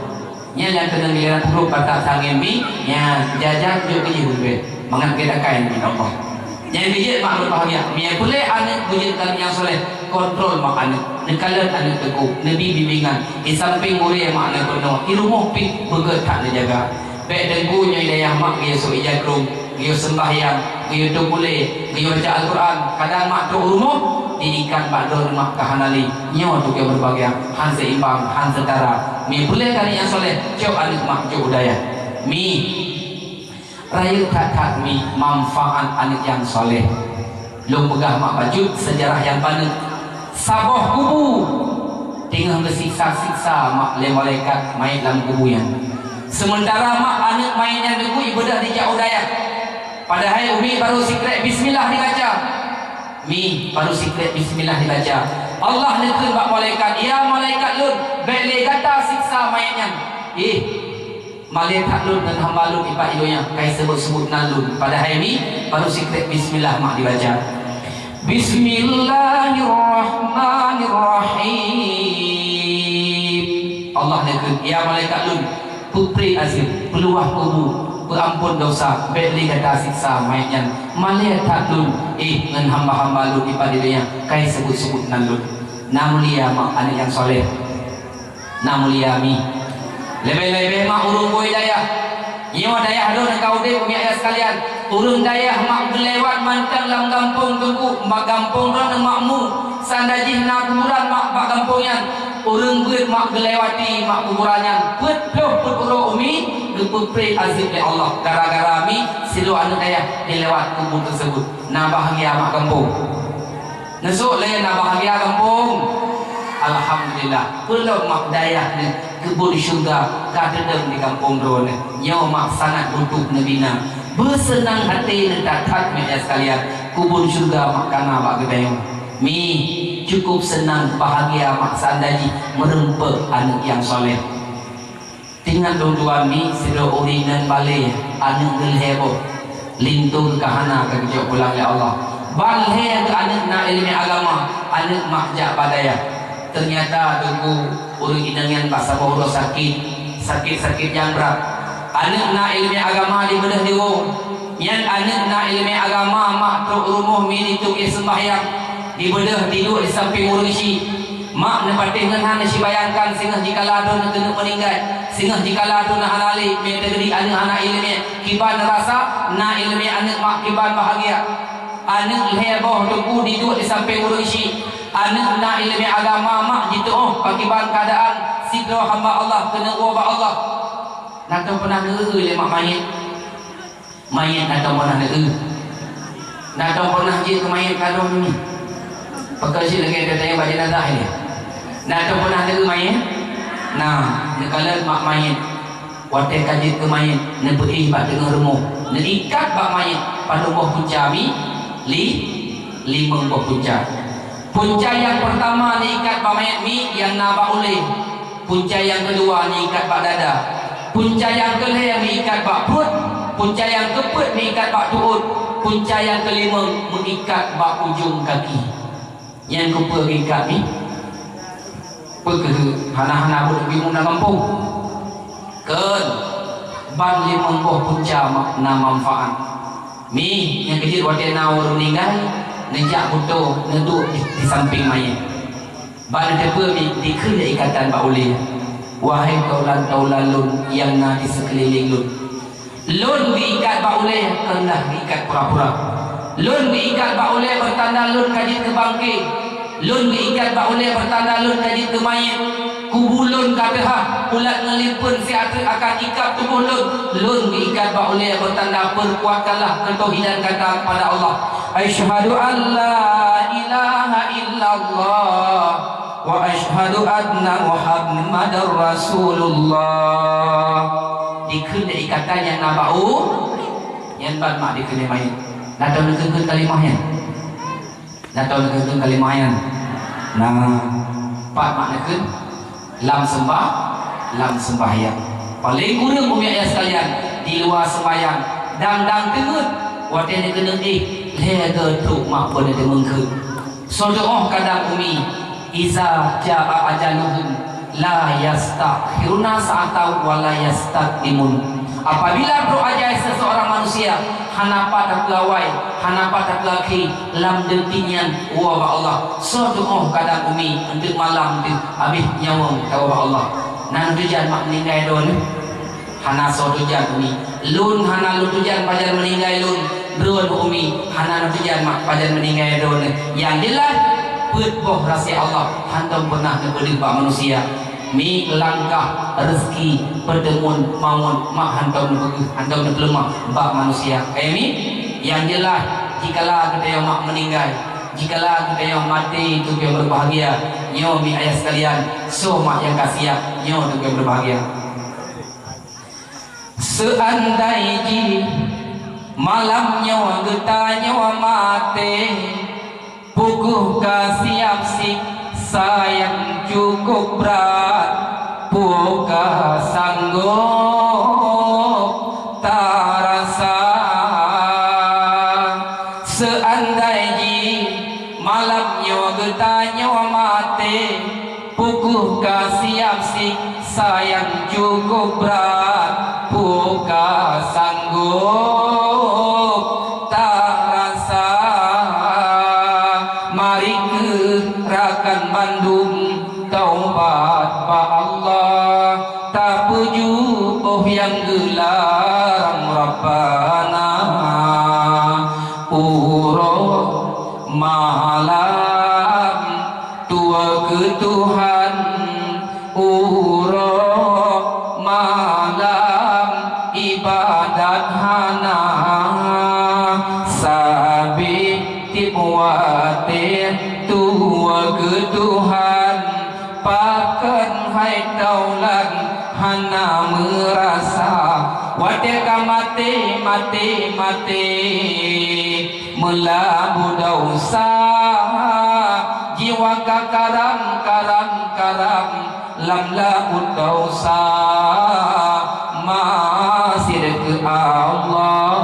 Nyan nyang keunong giliran peugrob, patak sangén mi, nyan jajan jok keu jih ubé. Mangat gét akai mi Allah. Nyan bijéh mak berbahagia. Meunyoe peuléh aneuk beujeuet keu nyang saleh, kontrol mak aneuk. Neukalon aneuk teungku, neubi bimbingan. Di samping gurée mak neupeunong, di rumoh pih beugét that neujaga. Bèk teungku nyoe dayah mak geuyue sôk ija krueng, geuyue seumbahyang, geuyue tukulé, geuyue baca Al-Quran. Kadang mak trok u rumoh, diikat bak droeneuh mak ka hana lé. Nyoe teuh geuyue meureubagian, han seimbang, han seutara. Mi peuléh keu aneuk nyang saleh, cok aneuk mak jok u dayah. Mi, rayeuk that-that mi manfaat aneuk nyang saleh. Lôn peugah mak bacut seujarah nyang paneuk. Saboh kubu teungoh geusiksa-siksa mak lé malaikat manyét lam kubu nyan. Seumeuntara mak aneuk manyét nyan teungku ibeudôh dijak u dayah. Padahai umi barô sikrek bismillah dibaca. Mi, barô sikrek bismillah dibaca. Allah neukheun bak malaikat, "Ya malaikat lôn, bèk lé gata siksa manyét nyan." Ih, malée that lôn ngon hamba lôn ipat i donya, kai seubut-seubut nan lôn. Padahai mi, barô sikrek bismillah mak dibaca. Bismillahirrahmanirrahim. Allah neukheun, "Ya malaikat lôn, peupreh azeub, peuluwah kubu, peuamphon dosa, bèk lé gata siksa manyét nyan. Malée that lôn, eh, ngon hamba-hamba lôn ipat i donya, kai seubut-seubut nan lôn." Na mulia mak aneuk nyang saleh. Na mulia mi. Leubeh-leubeh mak ureueng bui dayah. Nyoe dayah droeneuh ka udeb, umi ayah sekalian. Ureueng dayah mak geulewat mantong lam gampông teungku, mak gampông droeneuh makmu. Sanda jih na kuburan mak bak gampông nyan. Ureueng beuet mak geulewati mak kuburan nyan. Peuet ploh peuet uroe umi geupeupreh azeub lé Allah gara-gara mi sidroe aneuk dayah dilewat kubu teuseubut. Na bahagia mak gampông. Neusok lé na bahagia gampông. Alhamdulillah, peulom mak dayah nyoe keubon syeuruga ka teudong di gampông droeneuh. Nyoe mak sangat butuh neubina. Beuseunang até neuthat-that meunyoe sekalian, keubon syeuruga mak ka na bak geutanyoe. Mi, cukup seunang bahagia mak seundai jih meureumpok aneuk nyang saleh. Teuingat lôn tuan mi sidroe ureueng inong balée, aneuk geulhée boh, linto geuh ka hana ka geujok pulang lé Allah. Ban lhée geuh aneuk na ileumèe agama, aneuk mak jak bak dayah. Teunyata teungku ureueng inong nyan bak saboh uroe sakét, sakét-sakét nyang brat. Aneuk na ileumèe agama dibeudôh diwoe. Nyan aneuk na ileumèe agama mak trok u rumoh mi linto geuh seumbahyang. Dibeudôh diduek di sampéng ureueng syiek. Mak neupatéh ngon hana sibayangkan singoh jikala droeneuh keuneuk meuninggai, singoh jikala droeneuh hana lé, meuteugeudik aneuk hana iéleumé, kiban rasa na iéleumé aneuk mak kiban bahagia. Aneuk lhée boh teungku jiduek di sampéng ureueng syiek. Aneuk na iéleumé agama mak jituoh pakiban keuadaan sidroe hamba Allah keuneuk woe bak Allah. Na teupeunah neueu lé mak manyét. Manyét na tom peunah neueu. Na tom peunah jeuet keu manyét ka dong nyoe. Pakon cit lagée gata nyang bak jenazah nyoe. Na tom peunah neueu manyét? Na, neukalon mak manyét. Watée ka jeuet keu manyét, neupeuéh bak teungoh rumoh, neuikat bak manyét padub boh punca mi, li, limong boh punca. Punca nyang peurtama neuikat bak manyét mi nyang na bak ulée. Punca nyang keudua neuikat bak dada. Punca nyang keulhée meuikat bak pruet. Punca nyang keupeuet meuikat bak tuôt. Punca nyang keulimong meuikat bak ujong gaki. Nyang keupeue geuikat nyoe? Peu kheueh hana-hana buet bingung lam gampông? Kheun. Ban limong boh punca ma-, na manfaat. Mi, nyang keujeuet watée na ureuëng meuninggai, neujak beutoe neuduek di, di sampéng manyét. Ban neuteupeue mi dikheun lé ikatan bak ulée, "Wahai taulan-taulan lôn nyang na di sikeulileng lôn." Lôn geuikat bak ulée kon na geuikat pura-pura. Lôn geuikat bak ulée beutanda lôn ka jeuet keu bangke. Lôn geuikat bak ulée beutanda lôn ka jeuet keu manyét. Kubu lôn ka teuhah, ulat ngon lipeuen siat treuk akan ikab tuboh lôn. Lôn geuikat bak ulée beutanda peukuatkanlah keutauhidan gata kepada Allah. Asyhadu an la ilaha illallah wa asyhadu anna Muhammadar Rasulullah. Dikheun lé ikatan nyang na bak u, nyan ban mak dikheun lé manyét. Na tau neukheun kalimah nyan? Na tau neukheun kalimah nyan? Na, pat mak neukheun? Lam seumbah, lam seumbahyang. Paleng kureueng umi ayah sekalian, di luwa seumbahyang, dang-dang teungeut, watée neukeuneuk éh, lhée geutrok mak beuneuteumengkheun. Soe teuôh kadang umi, "Iza jaa ajaluhum, la yastakhiruna sa'atan wa la yastaqdimun." Apabila trok ajai seseorang manusia, hana pat tapeulawai, hana pat tapeulakée, lam deunti nyan woe bak Allah. Soe teuôh kadang umi, eunteuk malam teuh habéh nyawöng tawoe bak Allah. Na neutujan mak meuninggai droeneuh? Hana soe tujan umi. Lôn hana lôn tujan pajan meuninggai lôn. Droeneuh umi hana neutujan mak pajan meuninggai droeneuh. Nyang jeulaih, peuet boh rahsia Allah hantom peunah neupeudeuh bak manusia. Mi, langkah, reuzeuki, peuteumon, mawöt, mak hantom neupeugeuh, hantom neupeuleumah bak manusia. Kaya mi, nyang jeulaih, jikala geutanyoe mak meuninggai, jikala geutanyoe maté, teungku nyang berbahagia, nyoe mi ayah sekalian, soe mak nyang ka siap, nyoe teungku nyang berbahagia. Seuandai jih malam nyoe geutanyoe maté, peue kheueh ka siap siksa nyang cukup brat, peue ka sanggob tarasa. Seuandai jih malam nyoe geutanyoe maté, peue kheueh ka siap siksa nyang cukup brat, peue ka sanggob tarasa. Mari kheueh rakan bandum taubat bak Allah, tapeujeuet boh nyang geularang Rabbana. Uroe malam tuwoe keu Tuhan, uroe malam ibadat hana, sabe tieb watée tuwoe keu Tuhan. Pakon hai taulan hana meurasa, watée ka maté, maté, maté, meulabu desya, jiwa ka karam, karam, karam lam laôt desya, maksiet keu Allah.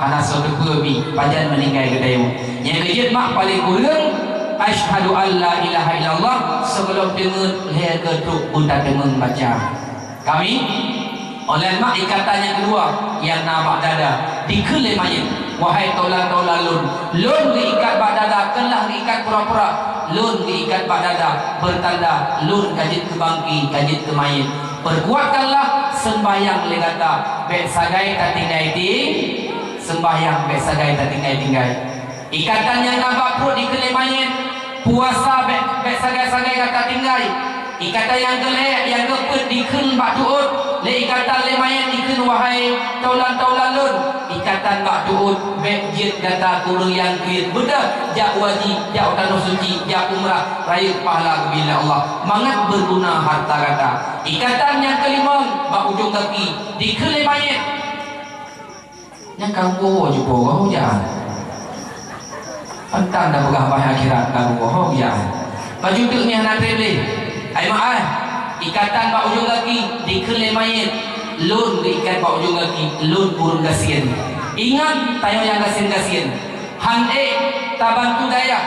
Hana soe teupeue mi pajan meuninggai geutanyoe. Nyang keujeuet mak paleng kureueng, asyhadu an la ilaha illallah, sigohlom teungeut lhée geutrok beutateumeung baca. Kami, oleh mak ikatan nyang keudua, nyang na bak dada, dikheun lé manyét, "Wahai taulan-taulan lôn, lôn geuikat bak dada, kon lah geuikat pura-pura, lôn geuikat bak dada, beutanda lôn ka jeuet keu bangke, ka jeuet keu manyét. Peukuatkanlah seumbahyang lé gata, bék sagai tatinggai ting-, seumbahyang bék sagai tatinggai-tinggai." Ikatan nyang na bak pruet dikheun lé manyét, puasa bék, bék sagai-sagai gata tinggai. Ikatan nyang keulhée, nyang keupeuet dikheun bak tuôt, lé ikatan lé manyét dikheun, "Wahai taulan-taulan lôn, ikatan bak tuôt bék jeuet gata keu ureuëng nyang kriet, beudôh jak haji, jak u tanoh suci, jak umrah, rayeuk pahala geubri lé Allah, mangat beuguna hareuta gata." Ikatan nyang keulimong bak ujong gaki dikheun lé manyét. Nyang ka geuwoe jipoh goh jan. Pantang tapeugah bah akhirat ka geuwoe jan. Baju teuk nyan hana treb lé. Ai mak ai, ikatan bak ujong gaki dikheun lé manyét. Lôn geuikat bak ujong gaki, lôn ureuëng gasien. Ingat, tanyoe nyang gasien-gasien. Han ék tabantu dayah.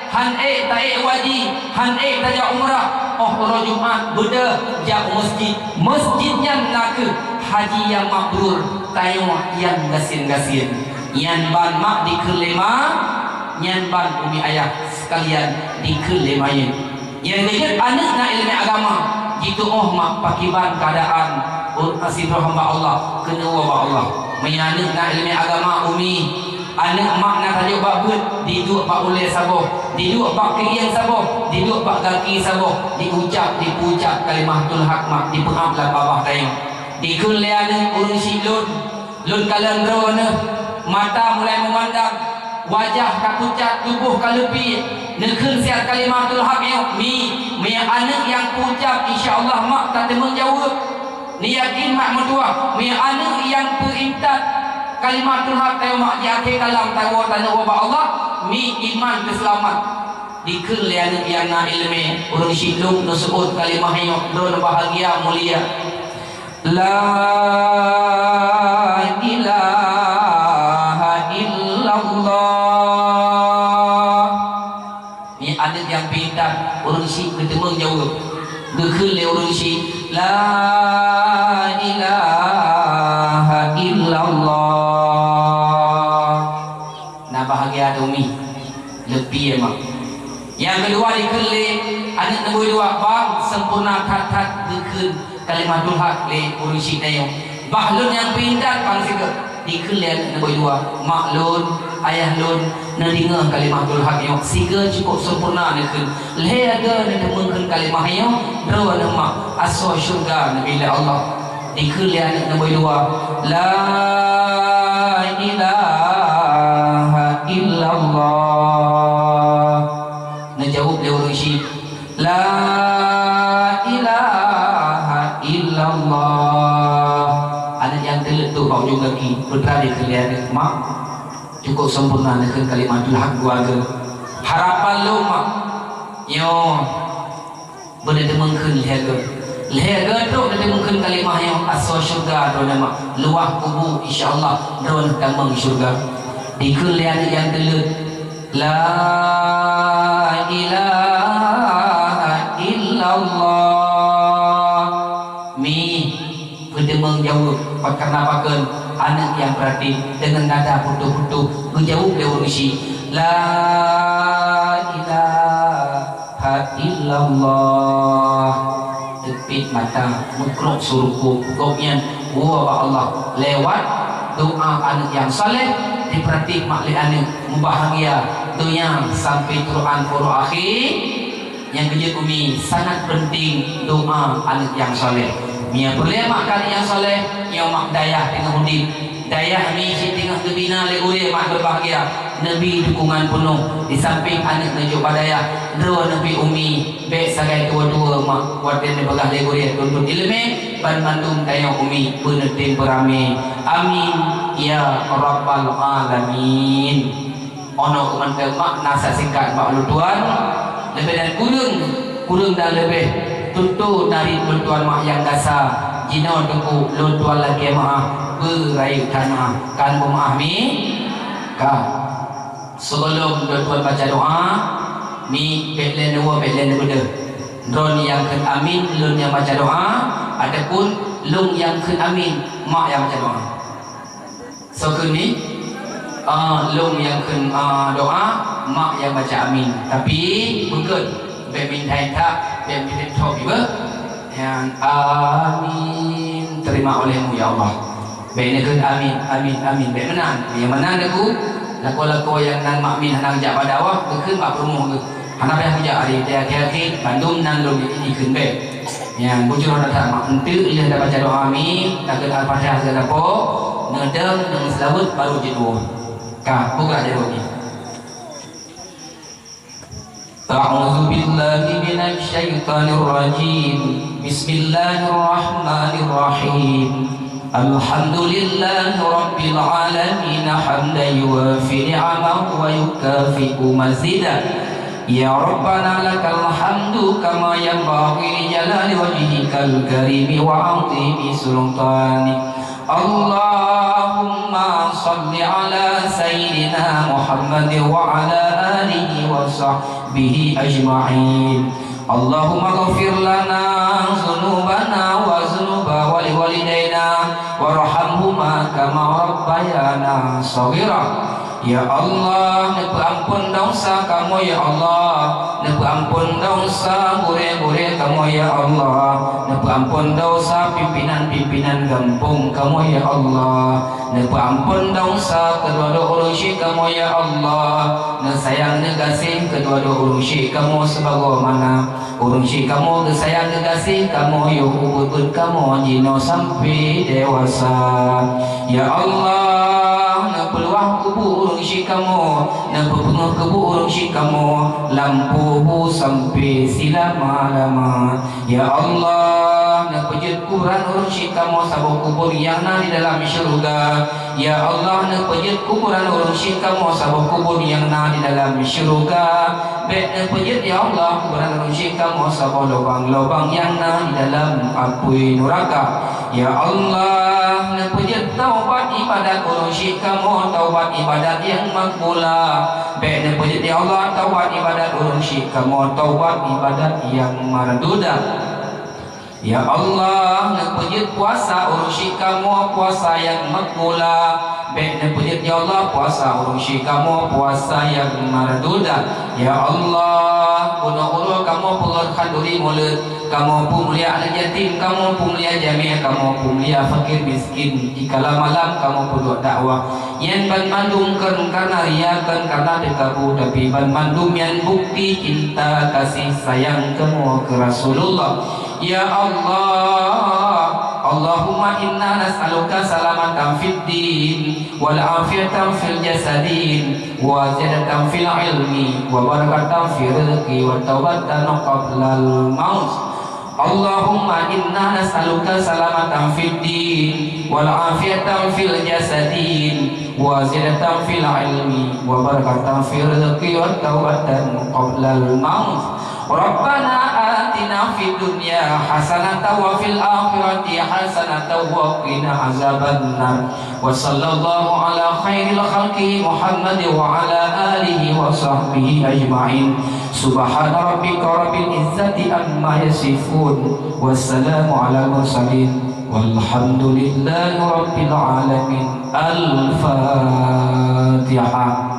Han ék taék u haji, han ék tajak umrah, óh uroe Jumat beudôh jak u meuseujid. Meuseujid nyan nakeuh haji nyang mabrur, tanyoe nyang gasien-gasien. Nyan ban mak dikheun lé ma, nyan ban umi ayah seukalian dikheun lé mayét. Nyang keujeuet aneuk na iéleumé agama, jitu'oh mak pakiban keuadaan sidroe hamba Allah keuneuk woe bak Allah. Meunyoe aneuk na iéleumé agama, umi, aneuk mak na tajok bak beuet, diduek bak ulée saboh, diduek bak keuieng saboh, diduek bak gaki saboh, diucab, dipeuucab kalimatul hak mak, dipeu'ab lam babah tanyoe. Dikheun lé aneuk, ureueng syiek lôn, lôn kalon droeneuh, mata mulai meumandang, wajah ka pucat, tuboh ka leupie, neukheun siat kalimatul hak nyoe, mi, meunyoe aneuk nyang peuucab, insya Allah mak tateumeung jaweueb. Neuyakin mak meutuwah, meunyoe aneuk nyang peuintat kalimatul hak tanyoe mak di akhé kalam tawoe taneuk woe bak Allah, mi iman teuseulamat. Dikheun lé aneuk nyang na iéleumé, ureueng syiek lôn neuseuôt kalimah nyoe, droeneuh bahagia mulia. La ilaha illallah. Nyan aneuk nyang peuintat, ureueng syiek geuteumeung jaweueb. Geukheun lé ureueng syiek, "La ilaha illallah." Na bahagia umi, leupie mak. Nyang keudua dikheun lé aneuk neubui dua, bang sempurna that-that geukheun kalimatul hak lé ureueng syiek tanyoe. Bah lôn nyang peuintat bang sigoe, dikheun lé aneuk neubui dua, mak lôn, ayah lôn, neudeungoe kalimatul hak nyoe, sigoe cukup sempurna neukheun. Lhée goe neuteumeung kheun kalimah nyoe, droeneuh mak, asoe syeuruga neubi lé Allah. Dikheun lé aneuk neubui dua, "La ilaha illallah." Neujaweueb lé ureueng syiek, "La ilaha illallah." Aneuk nyang teuleuek tu bak ujong gaki, putra dikheun lé aneuk, "Mak, cukup sempurna neukheun kalimatul hak dua goe. Harapan lôn, mak, nyoe beuneuteumeunkheun lhée goe. Lhée goe trok neuteumeunkheun kalimah nyoe, asoe syeuruga droeneuh mak. Luwah kubu, insya Allah droeneuh tamong syeuruga." Dikheun lé aneuk nyang teuleuek, "La ilaha illallah." Mi, geuteumeung jaweueb, pakon na pakon aneuk nyang peuratik deungon nada putôh-putôh geujaweueb lé ureueng syiek, "La ilaha illallah." Teupit mata, meukrok su rukuk, gobnyan woe bak Allah lewat doa aneuk nyang saleh, dipeuratik mak lé aneuk, mubahgia donya sampai Quran uroe akhé. Nyang keujeuet umi, sangat peunteng doa aneuk nyang saleh. Meunyoe peureulée mak keu aneuk nyang saleh, nyoe mak dayah teungoh udeb. Dayah mi cit teungoh geubina lé gurée mak beubahgia, neubi dukungan peunoh. Di sampéng aneuk neujok bak dayah, droeneuh pih umi, bék sagai tuwoe-tuwoe mak, watée neupeugah lé gurée tuntut iéleumé, banmandum tanyoe umi beuneutem peuramé. Amin ya rabbal alamin. Ono keumantöng mak na sa singkat bak ulôn tuan, leubeh dan kureueng, kureueng dan leubeh, tutoe narit lôn tuan mak nyang gasa. Jinoe teungku lôn tuan lakée meu'ah, beurayeuk that meu'ah, kan beumeu'ah mi? Ka. Sigohlom lôn tuan baca doa, mi bék lé neuwoe bék lé neubeudôh. Droeneuh nyang kheun amin, lôn nyang baca doa, ataupun lôn nyang kheun amin, mak nyang baca doa. Soe kheun mi? Ah, lôn nyang kheun, ah, doa, mak nyang baca amin. Tapi beugét, bék meunan that, bék meunan thok iba. Nyang amin terima olehmu ya Allah. Bék neukheun amin, amin, amin. Bék meunan. Nyang meunan aku, lakoe-lakoe nyang nan mak min hana jak bak dakwah, geukheun bak peurumoh geuh. Hana payah kujak ari, di akhé-akhé bandum nan lôn jikheun bék. Nyan bujur hana that mak, enteuk lheueh tabaca doa mi, takheun Al-Fatihah sigoe lampôh, neudong deungon seulaweuet baru jituwoe. Ka, buka jaroe mi. أعوذ بالله من الشيطان الرجيم. بسم الله الرحمن الرحيم. الحمد لله رب العالمين، حمدا يوافي نعمه ويكافئ مزيده. يا ربنا لك الحمد كما ينبغي لجلال وجهك الكريم وعظيم سلطانك. Allahumma shalli ala sayyidina Muhammad wa ala alihi wa sahbihi ajma'in. Allahumma ghfir lana dzunubana wa dzunuba wali walidaina warhamhuma kama rabbayana shaghira. Ya Allah, neupeuamphon desya kamoe ya Allah, neupeuamphon desya gurée-gurée kamoe ya Allah, neupeuamphon desya pimpinan-pimpinan gampông kamoe ya Allah, neupeuamphon desya keudua-dua ureuëng syik kamoe ya Allah, neusayang neugaséh keudua-dua ureuëng syik kamoe sebagaimana ureuëng syik kamoe geusayang geugaséh kamoe yoh ubit-ubit kamoe jinoe sampai dewasa. Ya Allah, neupeuluah kubu ureuëng syik kamoe, neupeupeungeuh kubu ureuëng syik kamoe lam puhu sampai silama-lama. Ya Allah, neupeujeuet kuburan ureuëng syik kamoe saboh kubur nyang na di dalam syeuruga. Ya Allah, neupeujeuet kuburan ureuëng syik kamoe saboh kubur nyang na di dalam syeuruga. Bék neupeujeuet, ya Allah, kuburan ureuëng syik kamoe saboh lubang-lubang nyang na di dalam apui nuraka. Ya Allah, neupeujeuet taubat ibadat ureuëng syik kamoe taubat ibadat nyang makbula. Bék neupeujeuet, ya Allah, taubat ibadat ureuëng syik kamoe taubat ibadat nyang marduda. Ya Allah, neupeujeuet puasa ureuëng syik kamoe puasa nyang makbula. Bék neupeujeuet, ya Allah, puasa ureuëng syik kamoe puasa nyang marduda. Ya Allah, bunoe uroe kamoe peugét khanduri mulod, kamoe peumulia aneuk yatim, kamoe peumulia jamé, kamoe peumulia fakir miskin. Dikala malam kamoe peuduek dakwah. Nyan banmandum kon karna ria, kon karna teukabu, tapi banmandum nyan bukti cinta kasih sayang kamoe keu Rasulullah. Ya Allah, Allahumma inna nas'aluka salamatan fid din, wal afiatan fil jasadin, wa ziyadatan fil ilmi, wa barakatan fir rizqi, wa taubatan qablal maut. Allahumma inna nas'aluka salamatan fid din, wal afiatan fil jasadin, wa ziyadatan fil ilmi, wa barakatan fir rizqi, wa taubatan qablal maut. Rabbana atina fid dunya hasanatan wa fil akhirati hasanatan wa qina azabannar. Wa sallallahu ala khairil khalqi Muhammad wa ala alihi wa sahbihi ajma'in. Subhana rabbika rabbil izzati amma yasifun. Wassalamu ala mursalin. Walhamdulillahi rabbil alamin. Al-Fatihah.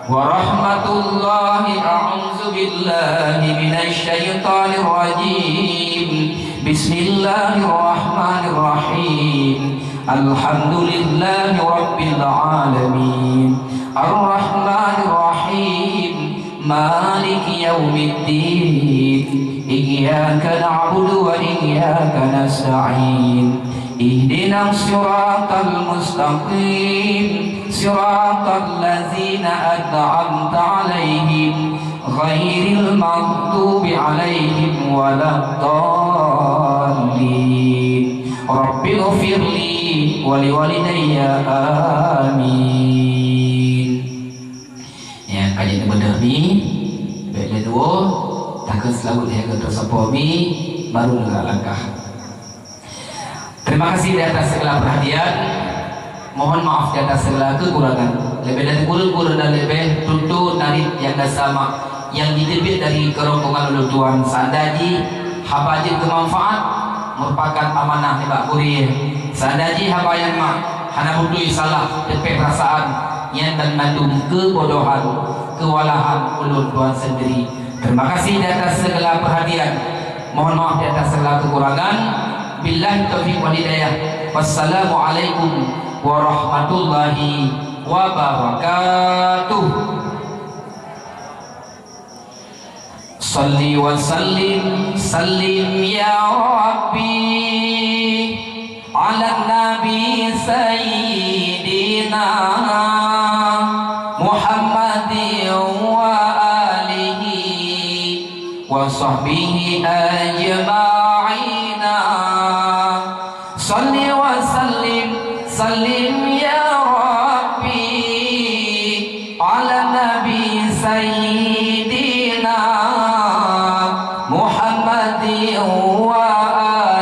Warahmatullahi, a'udzu billahi minasy syaithanir rajim. Bismillahirrahmanirrahim. Alhamdulillahi rabbil alamin. Arrahmanirrahim. Maliki yaumiddin. Iyyaka na'budu wa iyyaka nasta'in. Ihdinas siratal mustaqim, siratal ladzina an'amta 'alaihim, ghairil maghdubi 'alaihim waladdallin. Rabbighfirli wa liwalidayya. Amin. Ya, ka jeuet neubeudôh mi, bék lé duo, takheun seulaweuet lhèe keu teusapo mi, baru neugerak langkah. Terima kasih di atas segala perhatian. Mohon maaf di atas segala kekurangan. Leubeh dari gurèe-gurèe dan leubeh tutoe narit nyang gasa mak nyang jiteubiet dari keurombongan ulôn tuan. Seandai jih haba jeuet keu manfaat, merupakan amanah nibak gurèe. Seandai jih haba nyang mak hana beutôi, salah, teupèh peurasaan, nyan banmandum keubodohan, keuwalahan ulôn tuan sendiri. Terima kasih di atas segala perhatian. Mohon maaf di atas segala kekurangan. Billahi taufiq wal hidayah. Wassalamualaikum warahmatullahi wabarakatuh. Salli wa sallim, sallim ya Rabbi, ala Nabi Sayyidina Muhammadin wa alihi wa sahbihi ajma'ina. Salli wa sallim, sallim ya Rabbi, ala Nabi Sayyidina Muhammadin wa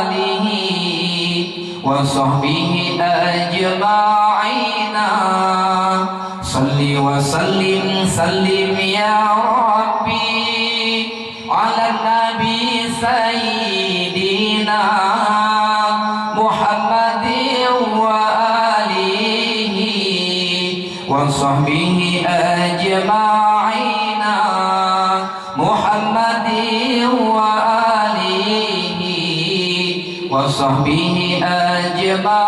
alihi wa sahbihi Sallim ya Rabbi ala Nabi Sayyidina Muhammadin wa alihi wa sahbihi ajma'ina. Muhammadin wa alihi wa sahbihi ajma'ina.